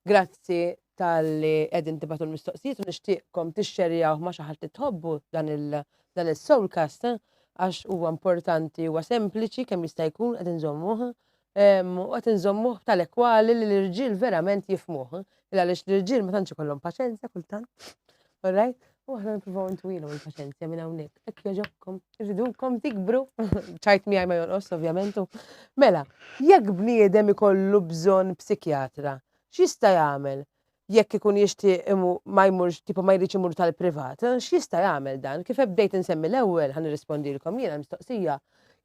grazzi talli qegħdin tibgħatu l-mistoqsijiet u nixtieqkom tixxerjawh ma' xi ħadd li tħobbu dan il dan il-soulcast għax huwa importanti, huwa sempliċi kemm jista' jkun qed inżommuh u qed inżommuh tal-ekwali li l-irġiel verament jifhmuh. Il għaliex l-irġiel ma tantx ikollhom paċenzja kultant. All right? U aħna nippruvaw ntwilhom il-paċenzja minn hawnhekk. Hekk jogħġobkom, irridukom tikbru. Ċajt miegħi ma jonqos ovvjament. Mela, jekk bniedem ikollu bżonn psikjatra, x'jista' jagħmel? Jekk ikun jixtieq ma jmurx, tipo ma jridx imur tal-privat, x'jista' jagħmel dan? Kif bdejt insemmi l-ewwel, ħa nirrispondilkom jiena l-mistoqsija,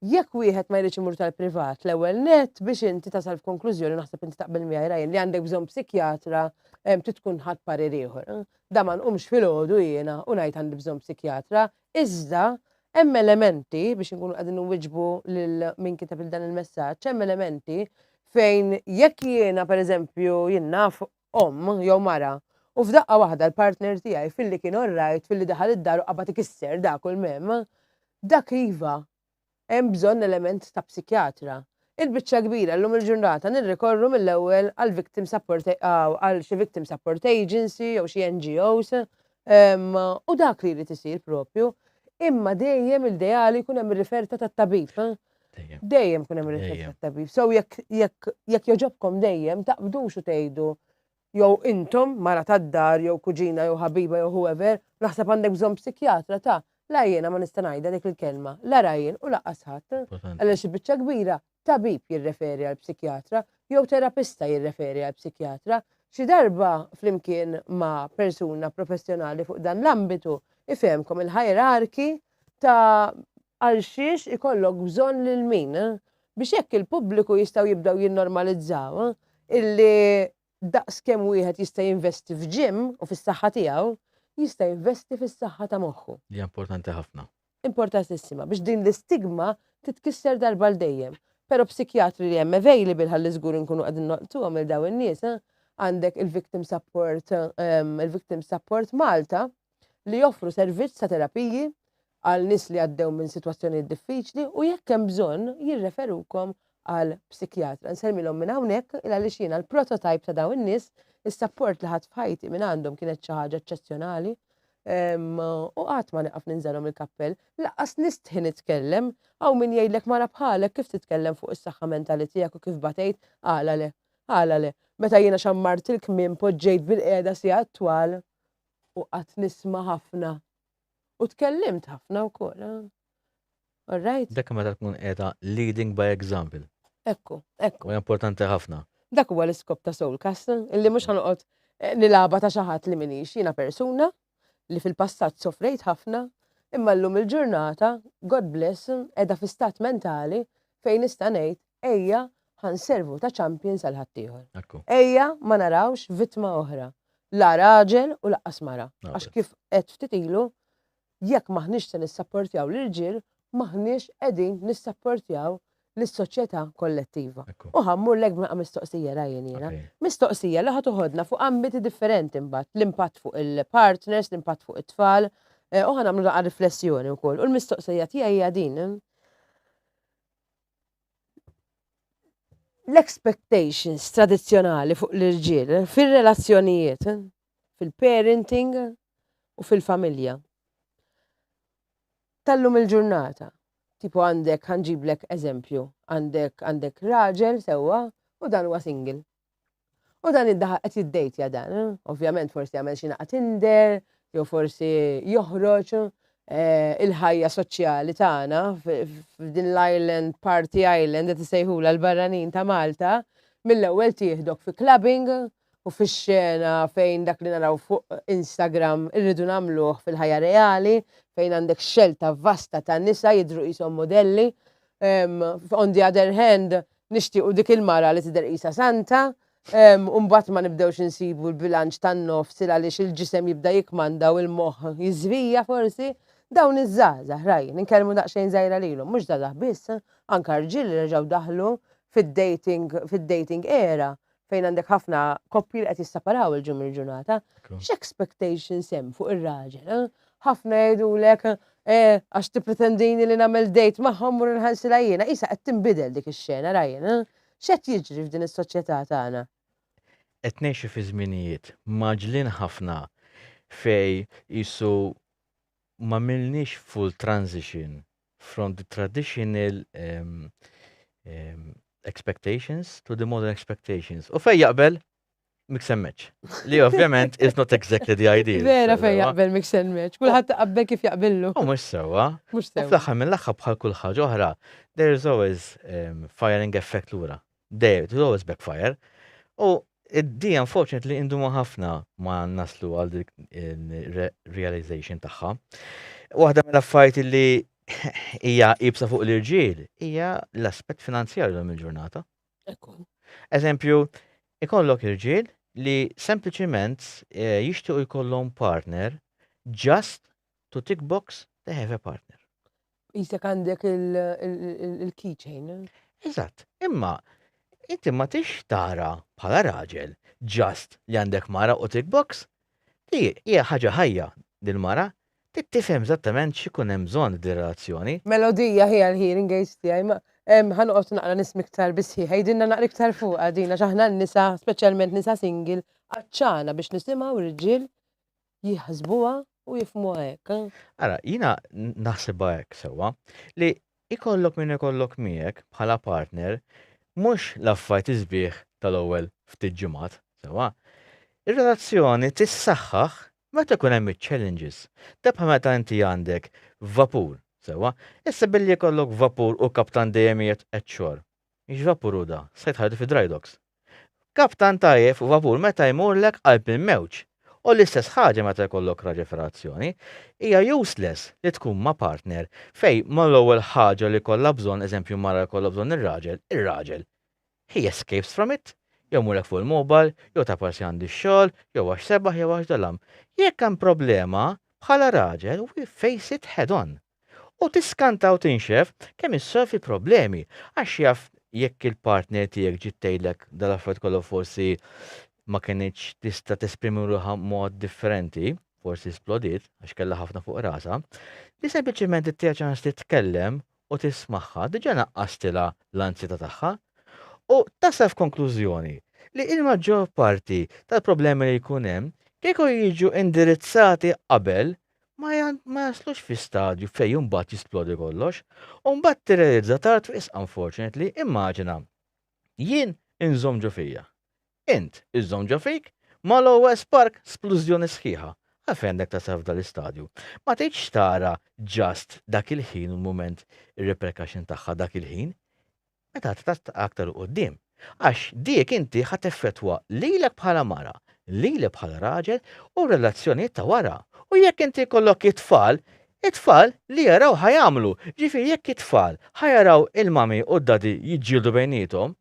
jekk wieħed ma jridx imur tal-privat, l-ewwel nett biex inti tasal f'konklużjoni, naħseb inti taqbel miegħi Ryan, li għandek bżonn psikjatra, trid tkun ħadt parir ieħor. Da ma nqumx filgħodu jiena u ngħid għandi bżonn psikjatra, iżda hemm elementi biex inkunu qegħdin inwiġbu lil min kiteb il dan il-messaġġ, hemm elementi fejn jekk jiena pereżempju jien naf omm jew mara u f'daqqa waħda l-partner tiegħi filli kien all right, filli daħal id-dar u qabad ikisser dak u l-mem, dak iva hemm bżonn element ta' psikjatra. Il-biċċa kbira llum il-ġurnata nirrikorru mill-ewwel għal victim support għal xi victim support agency jew xi NGOs u dak li jrid isir propju. Imma dejjem l-ideali jkun hemm ir-riferta tat-tabib. Dejjem kun hemm ir-riferta tat-tabib. So jekk jekk jekk jogħġobkom dejjem taqbdux u tgħidu jew intom mara tad-dar jew kuġina jew ħabiba jew whoever, naħseb għandek bżonn psikjatra ta' la jiena ma nista' ngħidha dik il-kelma, la Ryan u lanqas ħadd. Għaliex xi biċċa kbira tabib jirreferi għal psikjatra jew terapista jirreferi għal psikjatra. Xi darba flimkien ma' persuna professjonali fuq dan l-ambitu ifehmkom il-hierarchy ta' għal xiex ikollok bżonn lil min biex hekk il-pubbliku jistgħu jibdew jinnormalizzaw illi daqs kemm wieħed jista' jinvesti f'gym u fis-saħħa tiegħu, jista' jinvesti fis-saħħa ta' moħħu. Hija importanti ħafna. Importantissima biex din l-istigma titkisser darba għal dejjem. Però psikjatri li hemm available ħalli żgur inkunu qegħdin noqtuhom il dawn in-nies, għandek il-Victim Support, il-Victim Support Malta li joffru servizz ta' terapiji għal nies li għaddew minn sitwazzjonijiet diffiċli u jekk hemm bżonn jirreferukom għal psikjatra. Nsellmilhom minn hawnhekk il għaliex jiena l-prototype ta' dawn in-nies, is-sapport li ħadt f'ħajti minn għandhom kienet xi ħaġa eċċezzjonali. U qatt ma nieqaf ninżalhom il-kappell, lanqas nistħi nitkellem, hawn min jgħidlek mara bħalek kif titkellem fuq is-saħħa mentali tiegħek u kif batejt, għala le, għala le. Meta jiena xammart il-kmiem poġġejt bilqiegħda sigħat twal u qatt nisma' ħafna U tkellimt ħafna wkoll. Eh? All right? Dak meta tkun qiegħda leading by example. Ekku, ekku. U importanti ħafna. Dak huwa l-iskop ta' Soulcast, illi mhux ħanoqgħod eh, nilaba ta' xi ħadd li minix, jiena persuna li fil-passat sofrejt ħafna, imma llum il-ġurnata, God bless, qiegħda fi stat mentali fejn nista' ngħid ejja ħanservu ta' champions għal ħaddieħor. Ejja ma narawx vittma oħra. La raġel u laqqas mara. Għax kif qed ftit ilu, jekk m'aħniex se nissapportjaw l-irġiel, m'aħniex qegħdin nissapportjaw lis-soċjetà kollettiva. U ħa mmurlek b'naqa' mistoqsija Ryan jiena. Mistoqsija li ħa toħodna fuq ambiti differenti mbagħad, l-impatt fuq il-partners, l-impatt fuq it-tfal, eh, u ħa nagħmlu naqa' riflessjoni wkoll. U l-mistoqsija tiegħi hija din. L-expectations tradizzjonali fuq l-irġiel fir-relazzjonijiet, fil-parenting u fil-familja. Tal-lum il-ġurnata, tipo għandek ħa nġiblek eżempju, għandek għandek raġel sewwa u dan huwa single. U dan iddaħ qed jiddejtja dan, eh? ovvjament forsi jagħmel xi naqa' Tinder, jew forsi joħroġ eh, il-ħajja soċjali tagħna f'din l-island, party island qed isejħula l-barranin ta' Malta, mill-ewwel tieħdok fi clubbing u fix-xena fejn dak li naraw fuq Instagram irridu nagħmluh fil-ħajja reali, fejn għandek xelta vasta ta' nisa jidhru qishom modelli. On the other hand, nixtiequ dik il-mara li tidher qisha santa, u mbagħad ma nibdewx insibu l-bilanċ tan-nofs il għaliex il-ġisem jibda jikkmanda u l-moħħ jiżvija forsi. Dawn iż-żgħażagħ, Ryan, inkellmu daqsxejn żgħira lilhom, mhux żgħażagħ biss, anke rġiel li reġgħu daħlu fid-dating fid-dating era fejn għandek ħafna koppji li qed jissaparaw il-ġum il-ġurnata. X'expectations hemm fuq ir-raġel? Eh? Ħafna jgħidulek eh, għax tippretendini li nagħmel date magħhom mur nħallsilha jiena. Isa qed tinbidel dik ix-xena Ryan. Eh? X'qed jiġri f'din is-soċjetà tagħna? Qed ngħixu fi żminijiet mgħaġġlin ħafna fej qisu m'għamilniex full transition from the traditional um, um, expectations to the modern expectations. U fej jaqbel mix and match. Li ovvjament is not exactly the ideal. Vera fej jaqbel mix and match. Kulħadd taqbel kif jaqbillu. U mhux sewwa. Mhux sewwa. Fl-aħħar mill-aħħar bħal kull ħaġa oħra, there is always um, firing effect lura. Dejjem, it will always backfire. U di unfortunately indumu ħafna ma naslu għal dik realization tagħha. Waħda mill-affarijiet li hija ibsa fuq l-irġiel hija l-aspett finanzjarju l il-ġurnata. Ekku. Eżempju, ikollok irġiel li sempliċiment eh, jixtiequ jkollhom partner just to tick box they have a partner. Isek għandek il-keychain. Eżatt, imma inti ma tix tara bħala raġel just li għandek mara u tick box. Di hija ħaġa ħajja dil-mara, trid tifhem eżattament x'ikun hemm bżonn di relazzjoni. Melodija hija l-hearing aids tiegħi ma ħa noqgħod naqra nisma' iktar bisħiħ. Għidilna naqra iktar fuqha din għax aħna n-nisa, speċjalment nisa single, għatxana biex nisimgħu rġiel jihsbuha u jifhmuha hekk. Ara, jiena naħsibha hekk sewwa, li ikollok min ikollok miegħek bħala partner mhux l-affarijiet isbieħ tal-ewwel ftit ġimgħat, sewwa. Ir-relazzjoni tissaħħaħ meta jkun hemm iċ-challenges. Da bħal meta inti għandek vapur, sewwa. Issa billi jkollok vapur u kaptan dejjem qiegħed qed xorr. X'vapur hu da? Sejt ħajtu fi dry docks. Kaptan tajjeb fuq vapur meta jmurlek qalb il-mewġ. U l-istess ħaġa meta jkollok raġel f'relazzjoni. Hija useless li tkun ma' partner fejn mal-ewwel ħaġa li jkollha bżonn, eżempju mara jkollha bżonn ir-raġel, ir-raġel he escapes from it, jew imurlek fuq il-mobile, jew taparsi għandi x-xogħol, jew għax sebaħ jew għax dalam. Jekk hemm problema, bħala raġel we face it head on. U tiskanta u tinxef kemm issolvi problemi għax jaf jekk il-partner tiegħek ġiet tgħidlek dal-affarijiet kollha forsi ma kinitx tista' tesprimi ruħha mod differenti, forsi splodiet għax kellha ħafna fuq rasha, li sempliċement ittiha ċans titkellem u tismagħha diġà naqqastilha l-anzjetà tagħha. U tasal f'konklużjoni li l-maġġor parti tal-problemi li jkun hemm kieku jiġu indirizzati qabel ma jaslux fi stadju fejn imbagħad jisplodi kollox, u mbagħad tirrealizza tard wisq unfortunately, immaġina, jien inżomm ġo fija, int iżżomm ġo fik, mal-ewwel spark splużjoni sħiħa. Għalfejn għandek tasal f'dal-istadju? Ma tridx tara just dak il-ħin u l-mument ir-repercussion tagħha dak il-ħin, meta tista' aktar 'il quddiem. Għax dik inti ħa teffettwa lilek bħala mara, lili bħala raġel u r-relazzjonijiet ta' wara. U jekk inti jkollok it-tfal, it-tfal li jaraw ħa jagħmlu. Ġifieri jekk it-tfal ħa jaraw il-mummy u d-daddy jiġġieldu bejniethom,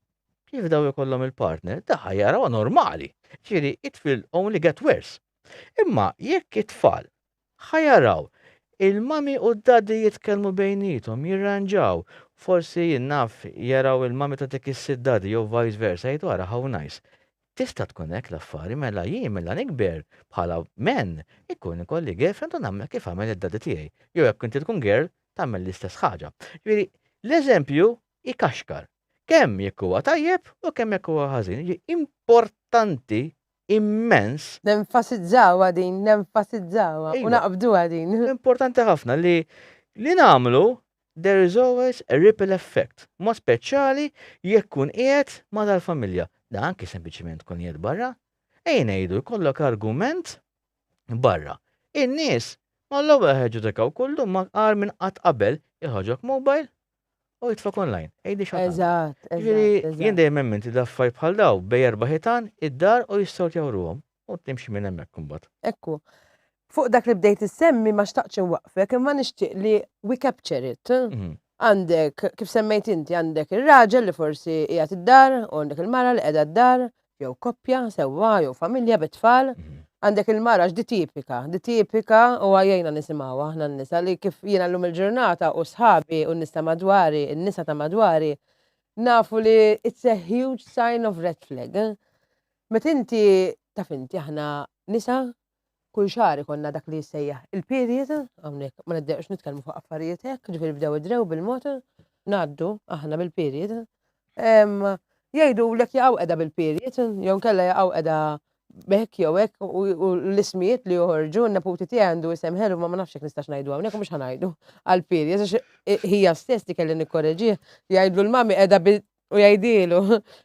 Kif daw ikollhom il-partner, da ħa jarawha normali. Ġifieri it will only get worse. Imma jekk it-tfal ħa jaraw il-mummy u d-daddy jitkellmu bejniethom, jirranġaw, forsi jien naf jaraw il-mummy tagħti kiss id-daddy jew vice versa, jgħidu ara how nice. Tista' tkun hekk l-affari, mela jien mela nikber bħala man ikun ikolli girlfriend u nagħmel kif għamel id-daddy tiegħi. Jew jekk inti tkun girl tagħmel l-istess ħaġa. Ġifieri l-eżempju ikaxkar. Kemm jekk huwa tajjeb u kemm jekk huwa ħażin. Jiġifieri importanti immens. Nenfasizzawha din, nenfasizzawha u naqbduha din. Importanti ħafna li li nagħmlu there is always a ripple effect. Mod speċjali jekk kun qiegħed ma' dal-familja. Da anki sempliċiment tkun qiegħed barra. Ejja ngħidu jkollok argument barra. In-nies mal-ewwel ħa jiġġudikaw kullu ma agħar minn qatt qabel iħoġok mobile u jitfak online. Ejdi xi Eżatt, eżatt. Jien dejjem emmint li l-affarijiet bħal daw bej erba' ħitan id-dar u jissortjaw ruhom u timxi minn hemmhekk imbagħad. Ekku. Fuq dak li bdejt issemmi ma xtaqtx inwaqqfek imma nixtieq li we capture it. Mhm. Għandek, kif semmejt inti, għandek ir-raġel li forsi qiegħed id-dar u għandek il-mara li qiegħda d-dar, jew koppja, sewwa, jew familja bit-tfal. Mhm. Għandek il-mara di tipika, di tipika u għajjejna nisimgħuha aħna n-nisa li kif jiena llum il-ġurnata u sħabi u n-nies ta' madwari, in-nisa ta' madwari, nafu li it's a huge sign of red flag. Meta inti taf inti aħna nisa kull xahar ikollna dak li jissejjaħ il-period, hawnhekk ma niddejqux nitkellmu fuq affarijiet hekk, ġifieri bdew idrew bil-mod, ngħaddu aħna bil-period. Jgħidulek jaqgħu qiegħda bil-period, jew inkella jaqgħu qiegħda b'hekk jew hekk u l-ismijiet li joħorġu, n-neputi tiegħi għandu isem ħelu ma ma nafx jekk nistax ngħidu hawnhekk u mhux ħa ngħidu għall-period għax hija stess li kelli nikkoreġih, jgħidlu l-mami qiegħda u jgħidilu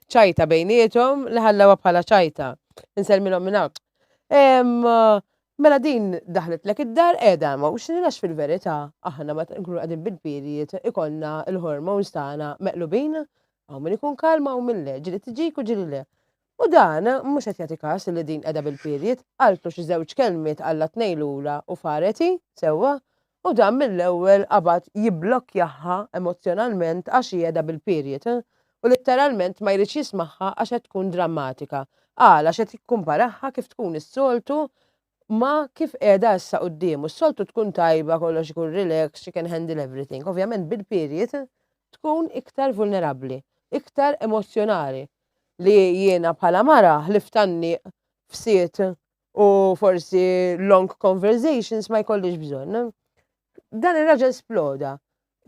ċajta bejniethom li ħallewha bħala ċajta. Insellmilhom minn hawn. Mela din daħlitlek id-dar qiegħda emotion għax fil-verità aħna meta nkunu qegħdin bil-period ikollna l-hormones tagħna meqlubin, hawn min ikun kalm hawn min le, ġieli tiġik u ġieli le. U dan mhux qed jagħti każ li din qiegħda bil-period, qaltlu xi żewġ kelmiet qallha tnejn lura u faret hi, sewwa, u dan mill-ewwel qabad jibblokkjaha emozzjonalment għax hi qiegħda bil-period. U litteralment ma jridx jismagħha għax qed tkun drammatika. Qal għax qed jikkumparaha kif tkun is-soltu ma' kif qiegħda issa quddiemu. S-soltu tkun tajba, kollox ikun relax, she can handle everything. Ovvjament bil-period tkun iktar vulnerabbli, iktar emozzjonali. Li jiena bħala mara ħlift tgħanniq f'siet u forsi long conversations ma jkollix bżonn. Dan ir-raġel sploda.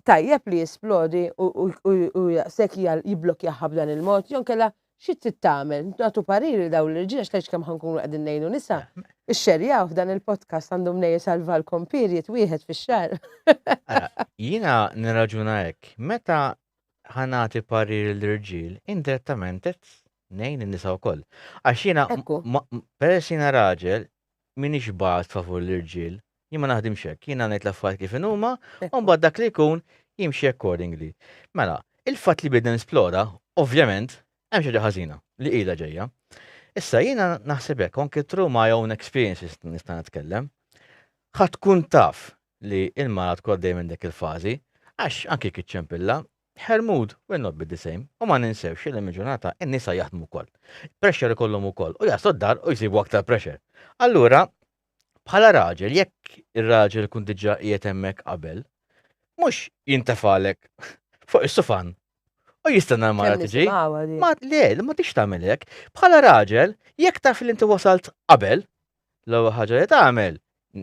Tajjeb li jisplodi u jaqsek jibblokjaha b'dan il-mod, jew inkella xi trid tagħmel? Nagħtu parir lil dawn l-irġiel għax tgħidx kemm ħa nkunu qegħdin ngħinu nisa. Ixxerjaw f'dan il-podcast għandu mnejn isalvalkom period wieħed fix-xahar. Ara, jiena nirraġuna hekk, meta ħa nagħti parir lill-irġiel, indirettament qed ngħin in-nisa wkoll. Għax jiena peress jiena raġel, m'iniex biased favur l-irġiel, Jien ma naħdimx hekk, jiena ngħid l-affarijiet kif inhuma, u mbagħad dak li jkun jimxi accordingly. Mela, il-fatt li bniedem splora, ovvjament, hemm xi ħaġa ħażina li ilha ġejja. Issa jiena naħseb hekk, anke through my own experiences nista' nitkellem, ħa tkun taf li l-mara tkun għaddejja minn dik il-fażi, għax anke jekk iċċempilha, her mood will not be the same. U ma ninsewx li mill-ġurnata in-nisa jaħdmu wkoll. Pressure ikollhom ukoll u jaslu d-dar u jsibu aktar pressure. Allura, bħala raġel, jekk ir-raġel ikun diġà qiegħed hemmhekk qabel, mhux jintefalek fuq is-sufan u jistenna l-mara tiġi. Ma le, ma tix tagħmel hekk. Bħala raġel, jekk taf li inti wasalt qabel, l-ewwel ħaġa li tagħmel,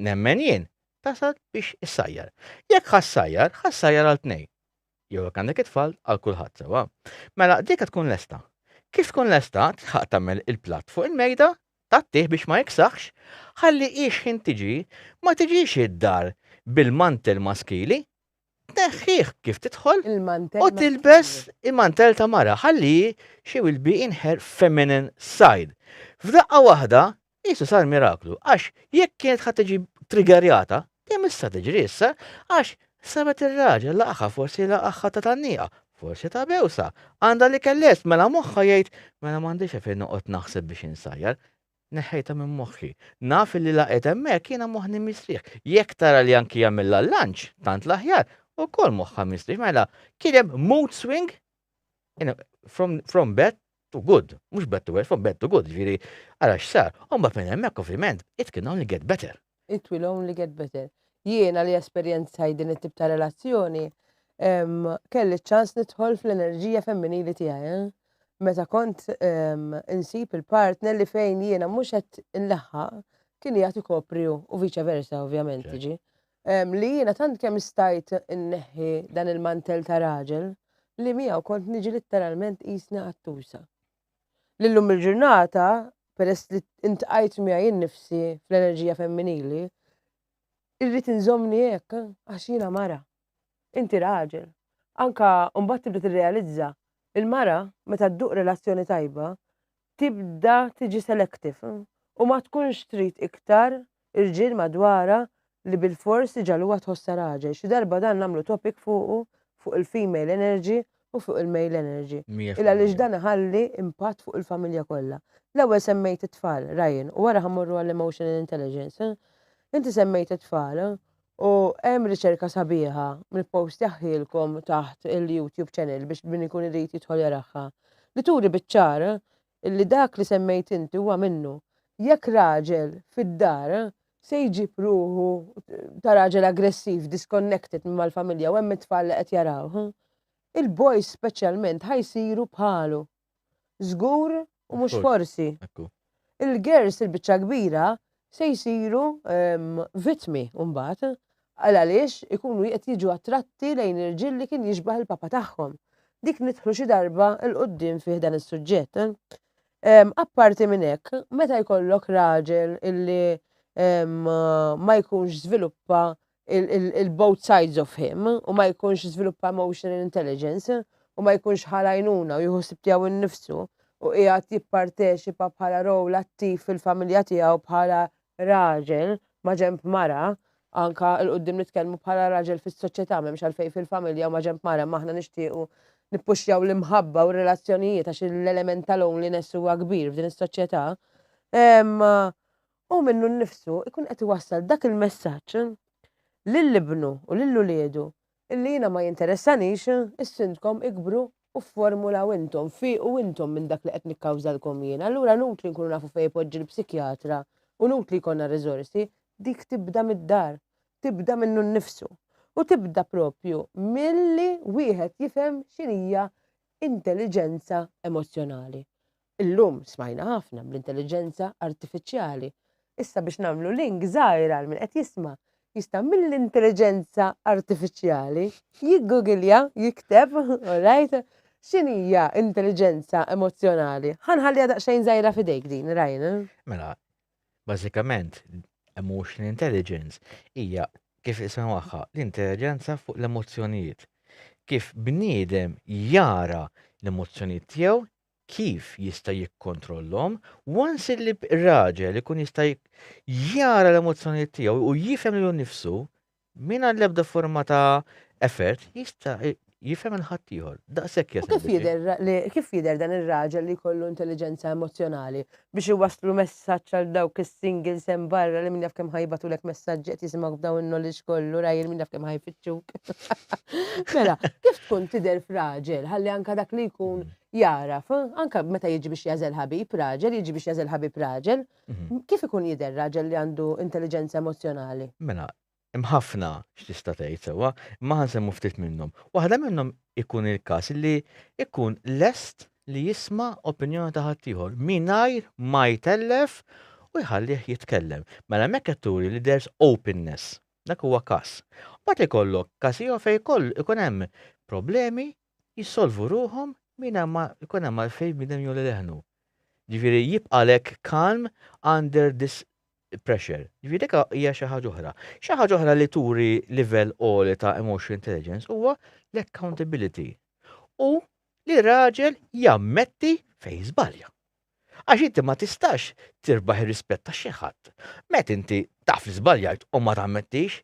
nemmen jien, tasal biex issajjar. Jekk ħassajjar, ħassajjar għal tnej. Jew jekk għandek it-tfal għal kulħadd sewwa. Mela dik tkun lesta. Kif tkun lesta, tilħaq tagħmel il-platt fuq il-mejda, tgħattih biex ma jiksaħx, ħalli hi x'ħin tiġi, ma tiġix id-dar bil-mantel maskili, tneħħih kif tidħol u tilbes il-mantel ta' mara, ħalli hi she will be in her feminine side. F'daqqa waħda Qisu sar miraklu, għax jekk kienet ħa tiġi triggerjata, dejjem issa tiġri issa, għax sabet ir-raġel laqagħha forsi laqagħha ta' tgħanniqa, forsi ta' bewsa, għandha l-ikel lest, mela moħħha jgħid, mela m'għandix għalfejn noqgħod naħseb biex insajjar. Neħħejtha minn moħħi. Naf illi la qiegħed hemmhekk jiena moħħni mistrieħ. Jekk tara li anki jagħmilha l-lunch, tant l-aħjar, ukoll moħħha mistrieħ. Mela kien hemm mood swing from, from bad to good, mhux bad to worse, from bad to good, ġifieri ara x'sar. U mbagħad minn hemmhekk ovvjament it can only get better. It will only get better. Jiena li esperjenzaj din it-tip ta' relazzjoni, kelli ċans nidħol fl-enerġija femminili tiegħi. Eh? Meta kont insib il-partner li fejn jiena mhux qed inlaħħaq kien jagħti kopri u viċa versa ovvjament tiġi. Li jiena tant kemm stajt inneħħi dan il-mantel ta' raġel li miegħu kont niġi litteralment qisni qattusa. Li llum il-ġurnata, peress li intqajt miegħi innifsi fl-enerġija femminili, irrid inżommni hekk għax jiena mara. Inti raġel. Anka mbagħad tibda tirrealizza il-mara meta dduq relazzjoni tajba tibda tiġi selective u ma tkunx trid iktar irġiel madwarha li bilfors iġagħluha tħossha raġel. Xi darba dan nagħmlu topic fuqu fuq il-female energy u fuq il-male energy. Il għaliex dan iħalli impatt fuq il-familja kollha. L-ewwel semmejt it-tfal, Ryan, u wara ħa mmorru għall-emotional intelligence. Inti semmejt it-tfal u hemm riċerka sabiħa nippostjahielkom taħt il-YouTube channel biex min ikun irid jidħol jaraha li turi biċ-ċar illi dak li semmejt inti huwa minnu. Jekk raġel fid-dar se jġib ruħu ta' raġel aggressiv, disconnected minn mal-familja u hemm it-tfal li qed jaraw, il-boys speċjalment ħa jsiru bħalu. Żgur u mhux forsi. Il-girls il-biċċa kbira se jsiru ehm, vittmi mbagħad għal għaliex ikunu qed jiġu attratti lejn irġiel li kien jixbah il-papa tagħhom. Dik nidħlu xi darba 'l quddiem fih dan is-suġġett. Apparti minn hekk, meta jkollok raġel illi ma jkunx żviluppa il-both sides of him u ma jkunx żviluppa emotional intelligence u ma jkunx ħa l-għajnuna u jieħu ħsieb tiegħu nnifsu u qiegħed jipparteċipa bħala role attiv fil-familja tiegħu bħala raġel maġenb mara, anka 'l quddiem nitkellmu bħala raġel fis-soċjetà m'hemmx għalfejn fil-familja u maġenb mara imma aħna nixtiequ nippuxxjaw l-imħabba u r-relazzjonijiet għax l-element ta' loneliness huwa kbir f'din is-soċjetà. Hu minnu nnifsu jkun qed iwassal dak il-messaġġ lil ibnu u lil uliedu illi jiena ma jinteressanix, issintkom ikbru u fformulaw intom, fiequ intom minn dak li qed nikkawżalkom jien. Allura inutli nkunu nafu fejn ipoġġi l-psikjatra u inutli jkollna riżorsi, dik tibda mid-dar, tibda minnu nnifsu. U tibda propju milli wieħed jifhem x'inhija intelliġenza emozzjonali. Illum smajna ħafna bl-intelliġenza artifiċjali. Issa biex nagħmlu link żgħir għal min qed jisma' jista' mill-intelliġenza artifiċjali jiggugilja, jikteb, alright, x'inhija intelliġenza emozzjonali. Ħa nħalliha daqsxejn żgħira f'idejk din, Ryan. Mela, bażikament, emotional intelligence hija kif isimha magħha l-intelliġenza fuq l-emozzjonijiet. Kif bniedem jara l-emozzjonijiet tiegħu, kif jista' jikkontrollhom, once li raġel ikun jista' jara l-emozzjonijiet tiegħu u jifhem lilu nnifsu, mingħajr l-ebda forma ta' effort, jista' jifhem 'il ħaddieħor. Daqshekk hija U kif jidher li kif jidher dan ir-raġel li jkollu intelliġenza emozzjonali biex iwasslu messaġġ għal dawk is-singles hemm barra li min jaf kemm ħa jibagħtulek messaġġi qed jisimgħuk b'dawn in-knowledge kollu rajjel min jaf kemm ħa jfittxuk. Mela, kif tkun tidher f'raġel ħalli anke dak li jkun jagħraf, anke meta jiġi biex jagħżel ħabib raġel, jiġi biex jagħżel ħabib raġel, kif ikun jidher raġel li għandu intelliġenza emozzjonali? Mela, hemm ħafna x'tista' tgħid sewwa, imma ħa nsemmu ftit minnhom. Waħda minnhom ikun il-każ li ikun lest li jisma' opinjoni ta' ħaddieħor mingħajr ma jtellef u jħallih jitkellem. Mela hemmhekk qed turi li there's openness. Dak huwa każ. Mbagħad ikollok każ ieħor fejn ikoll ikun hemm problemi jissolvu ruħhom mingħajr ma jkun hemm għalfejn bniedem jgħolli leħnu. Ġifieri jibqalek calm under this pressure. Ġifieri dik hija xi ħaġa oħra. Xi ħaġa oħra li turi livell għoli ta' emotional intelligence huwa l-accountability. U li raġel jammetti fejn żbalja. Għax inti ma tistax tirbaħ ir-rispett ta' xi ħadd. Meta inti taf li żbaljajt u ma tammettix,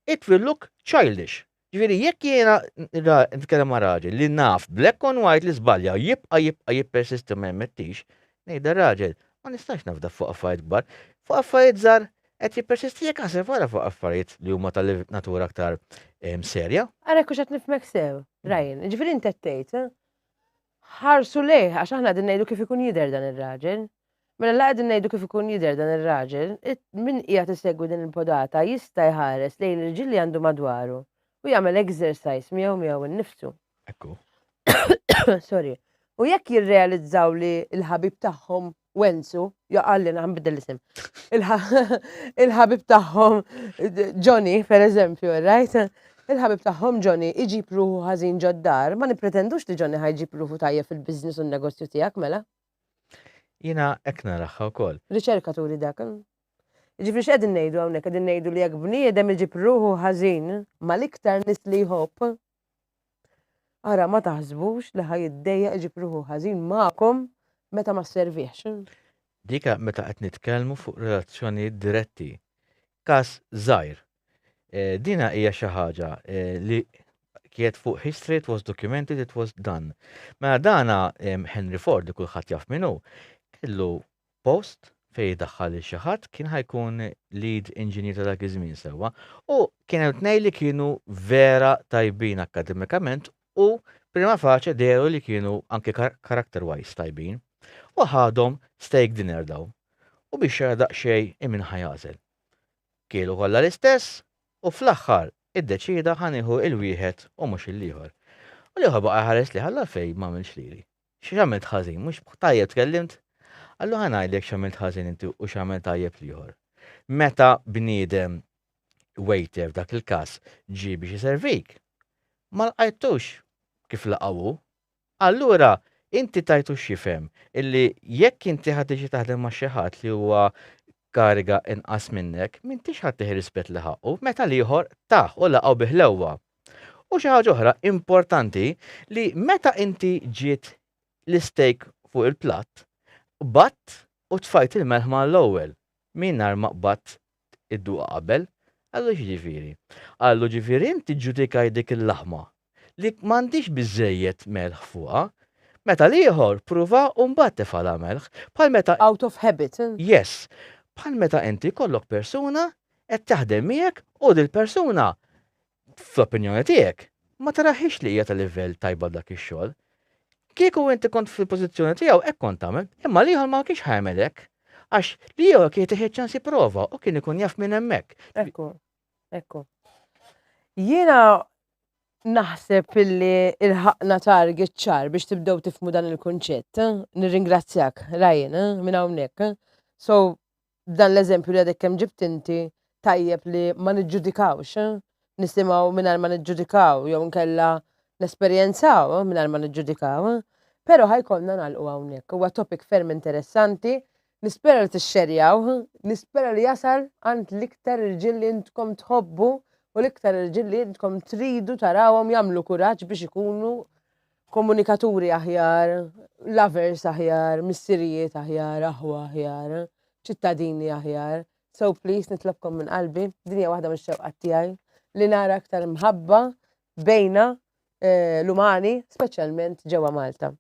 it will look childish. Ġifieri jekk jiena nitkellem ma' raġel li naf black on white li żbalja u jibqa' jibqa' jippersisti ma jammettix, ngħid raġel ma nistax nafda fuq affarijiet kbar. Fuq affarijiet żgħar qed jippersisti jekk aħseb wara fuq affarijiet li huma ta' natura aktar serja. Ara hekk hux qed nifhmek sew, Ryan. Ġifieri inti qed tgħid, eh? Ħarsu lejh għax aħna qegħdin ngħidu kif ikun jidher dan ir-raġel. Mela la qegħdin ngħidu kif ikun jidher dan ir-raġel, min qiegħed isegwi din il-podata jista' jħares lejn l-irġiel li għandu madwaru u jagħmel exercise miegħu miegħu nnifsu. Ekku. Sorry. U jekk jirrealizzaw li l-ħabib tagħhom Wenzu, jaqalli nbiddel l-isem. Il-ħabib tagħhom Johnny, per eżempju, right? Il-ħabib tagħhom Johnny iġib ruħu ħażin ġod-dar, ma nippretendux li Johnny ħa jġib ruħu tajjeb fil-business u n-negozju tiegħek mela. Jiena hekk naraha wkoll. Riċerka turi dak. Ġifieri x'qegħdin ngħidu hawnhekk? Qegħdin ngħidu li jekk bniedem iġib ruħu ħażin mal-iktar nies li jħobb, ara ma taħsbux li ħa jiddejjaq iġib ruħu ħażin magħkom meta ma sservihx. Dika meta qed nitkellmu fuq relazzjonijiet diretti. Każ żgħir. Eh, dina hija xi ħaġa eh, li kienet fuq history, it was documented, it was done. Mela dana Henry Ford li kulħadd jaf minnu, kellu post fejn jdaħħal lil xi ħadd kien ħa jkun lead engineer ta' dak iż-żmien sewwa u kien hemm tnejn li kienu vera tajbin akkademikament u prima facie dehru li kienu anke character wise tajbin. U ħadhom steak dinner daw. U biex jara daqsxejn min ħa jagħżel. Kielu kollha l-istess u fl-aħħar iddeċieda ħa nieħu il-wieħed u mhux il-ieħor. U l-ieħor baqa' jħares lejh alla għalfejn m'għamilx lili. X'għamilt ħażin? Mhux tajjeb tkellimt? Allu ħa ngħidlek x'għamilt ħażin inti u x'għamel tajjeb l-ieħor. Meta bniedem waiter f'dak il-każ ġie biex iservik, ma lqajtux kif laqgħu hu. Allura inti tajtu x'jifhem illi jekk inti ħa tiġi taħdem ma' xi ħadd li huwa kariga inqas minnek, m'intix ħa ttih rispett li ħaqqu, meta l-ieħor tah u laqgħu bi ħlewwa. U xi ħaġa oħra importanti li meta inti ġiet l-isteak fuq il-platt, qbadt u tfajt il-melħ mal-ewwel mingħajr ma qbadt idduqha qabel. Qallu x'jiġifieri? Qallu ġifieri inti ġġudikajt dik il-laħma li m'għandhiex biżżejjed melħ fuqha, meta l-ieħor pruva u mbagħad tefgħalha melħ. Bħal meta Out of habit. Yes. Bħal meta inti jkollok persuna qed taħdem miegħek u dil-persuna fl-opinjoni tiegħek, ma taraħiex li hija ta' livell tajba dak ix-xogħol. Kieku inti kont fil-pożizzjoni tiegħu hekk kont tagħmel, imma l-ieħor ma kienx ħa jagħmel hekk. Għax l-ieħor kien jtih ċans jipprova u kien ikun jaf minn hemmhekk. Ekku, ekku. Jiena naħseb illi ilħaqna target ċar biex tibdew tifmu dan il-kunċett. Nirringrazzjak, Ryan, minn hawnhekk. So, b'dan l-eżempju li għadek kemm ġibt inti, tajjeb li ma niġġudikawx, nisimgħu mingħajr ma niġġudikaw jew inkella nesperjenzaw mingħajr ma niġġudikaw. Però ħa jkollna nagħlqu hawnhekk. Huwa topic ferm interessanti, nispera li tixxerjaw, nispera li jasal għand l-iktar irġiel li intkom tħobbu u l-iktar irġiel li intkom tridu tarawhom jagħmlu kuraġġ biex ikunu komunikaturi aħjar, lovers aħjar, missirijiet aħjar, aħwa aħjar, ċittadini aħjar. So please nitlobkom minn qalbi, din hija waħda mix-xewqat tiegħi li nara aktar mħabba bejna eh, l-umani, speċjalment ġewwa Malta.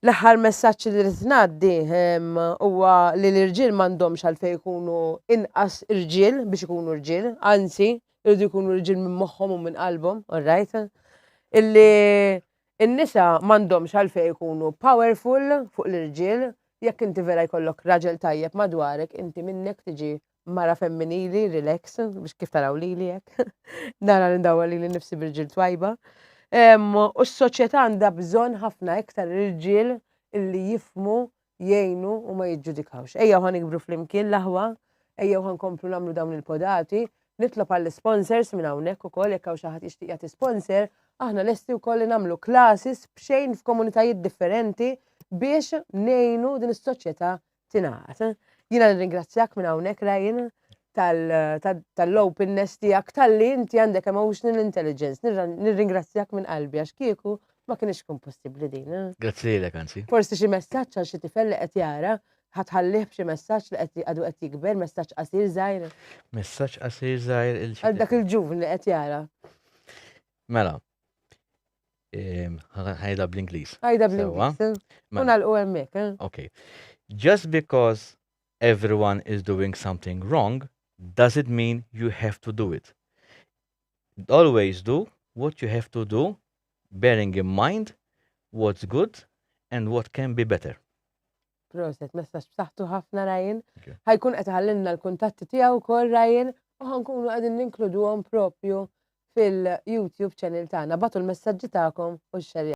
L-aħħar messaġġ li rrid ngħaddi ehm, huwa li l-irġiel m'għandhomx għalfejn ikunu inqas irġiel biex ikunu rġiel, anzi irridu jkunu rġiel minn moħħhom u minn qalbhom, all right? Illi n-nisa m'għandhomx għalfejn ikunu powerful fuq l-irġiel, jekk inti vera jkollok raġel tajjeb madwarek, inti minnek tiġi mara femminili, relax, biex kif taraw lili hekk. Nara li ndawwar lili nnifsi b'irġiel twajba. U s-soċjetà għandha bżonn ħafna iktar irġiel illi jifhmu jgħinu u ma jiġġudikawx. Ejjew ħa nikbru flimkien l-aħwa, ejjew ħa nkomplu nagħmlu dawn il-podati, nitlob għall-isponsors minn hawnhekk ukoll jekk hawn xi ħadd jixtieq jagħti sponsor, aħna lesti wkoll li nagħmlu classes b'xejn f'komunitajiet differenti biex ngħinu din is-soċjetà tingħaqad. Jiena nirringrazzjak minn hawnhekk Ryan tal-openness tiegħek talli inti għandek emotional intelligence. Nirringrazzjak minn qalbi għax kieku ma kienx tkun possibbli din. Eh? Grazzi lilek anzi. Forsi xi messaġġ għal xi tifel li qed jara, ħatħallih b'xi messaġġ li qed għadu qed jikber, messaġġ qasir żgħir. Messaġġ qasir żgħir il Għal dak il-ġuvni li qed jara. Mela, ħajda bl-Ingliż. Ħajda bl-Ingliż. Eh? Mela. U nagħlqu hemmhekk. Eh? Okay. Just because everyone is doing something wrong doesn't mean you have to do it. Always do what you have to do, bearing in mind what's good and what can be better. Proset, messaġġ b'saħħtu ħafna Ryan. Ħa jkun qed iħallilna l-kuntatti tiegħu wkoll Ryan u ħa nkunu qegħdin ninkluduhom propju fil-YouTube channel tagħna. Bagħtu l-messaġġi tagħkom u xxerjaw.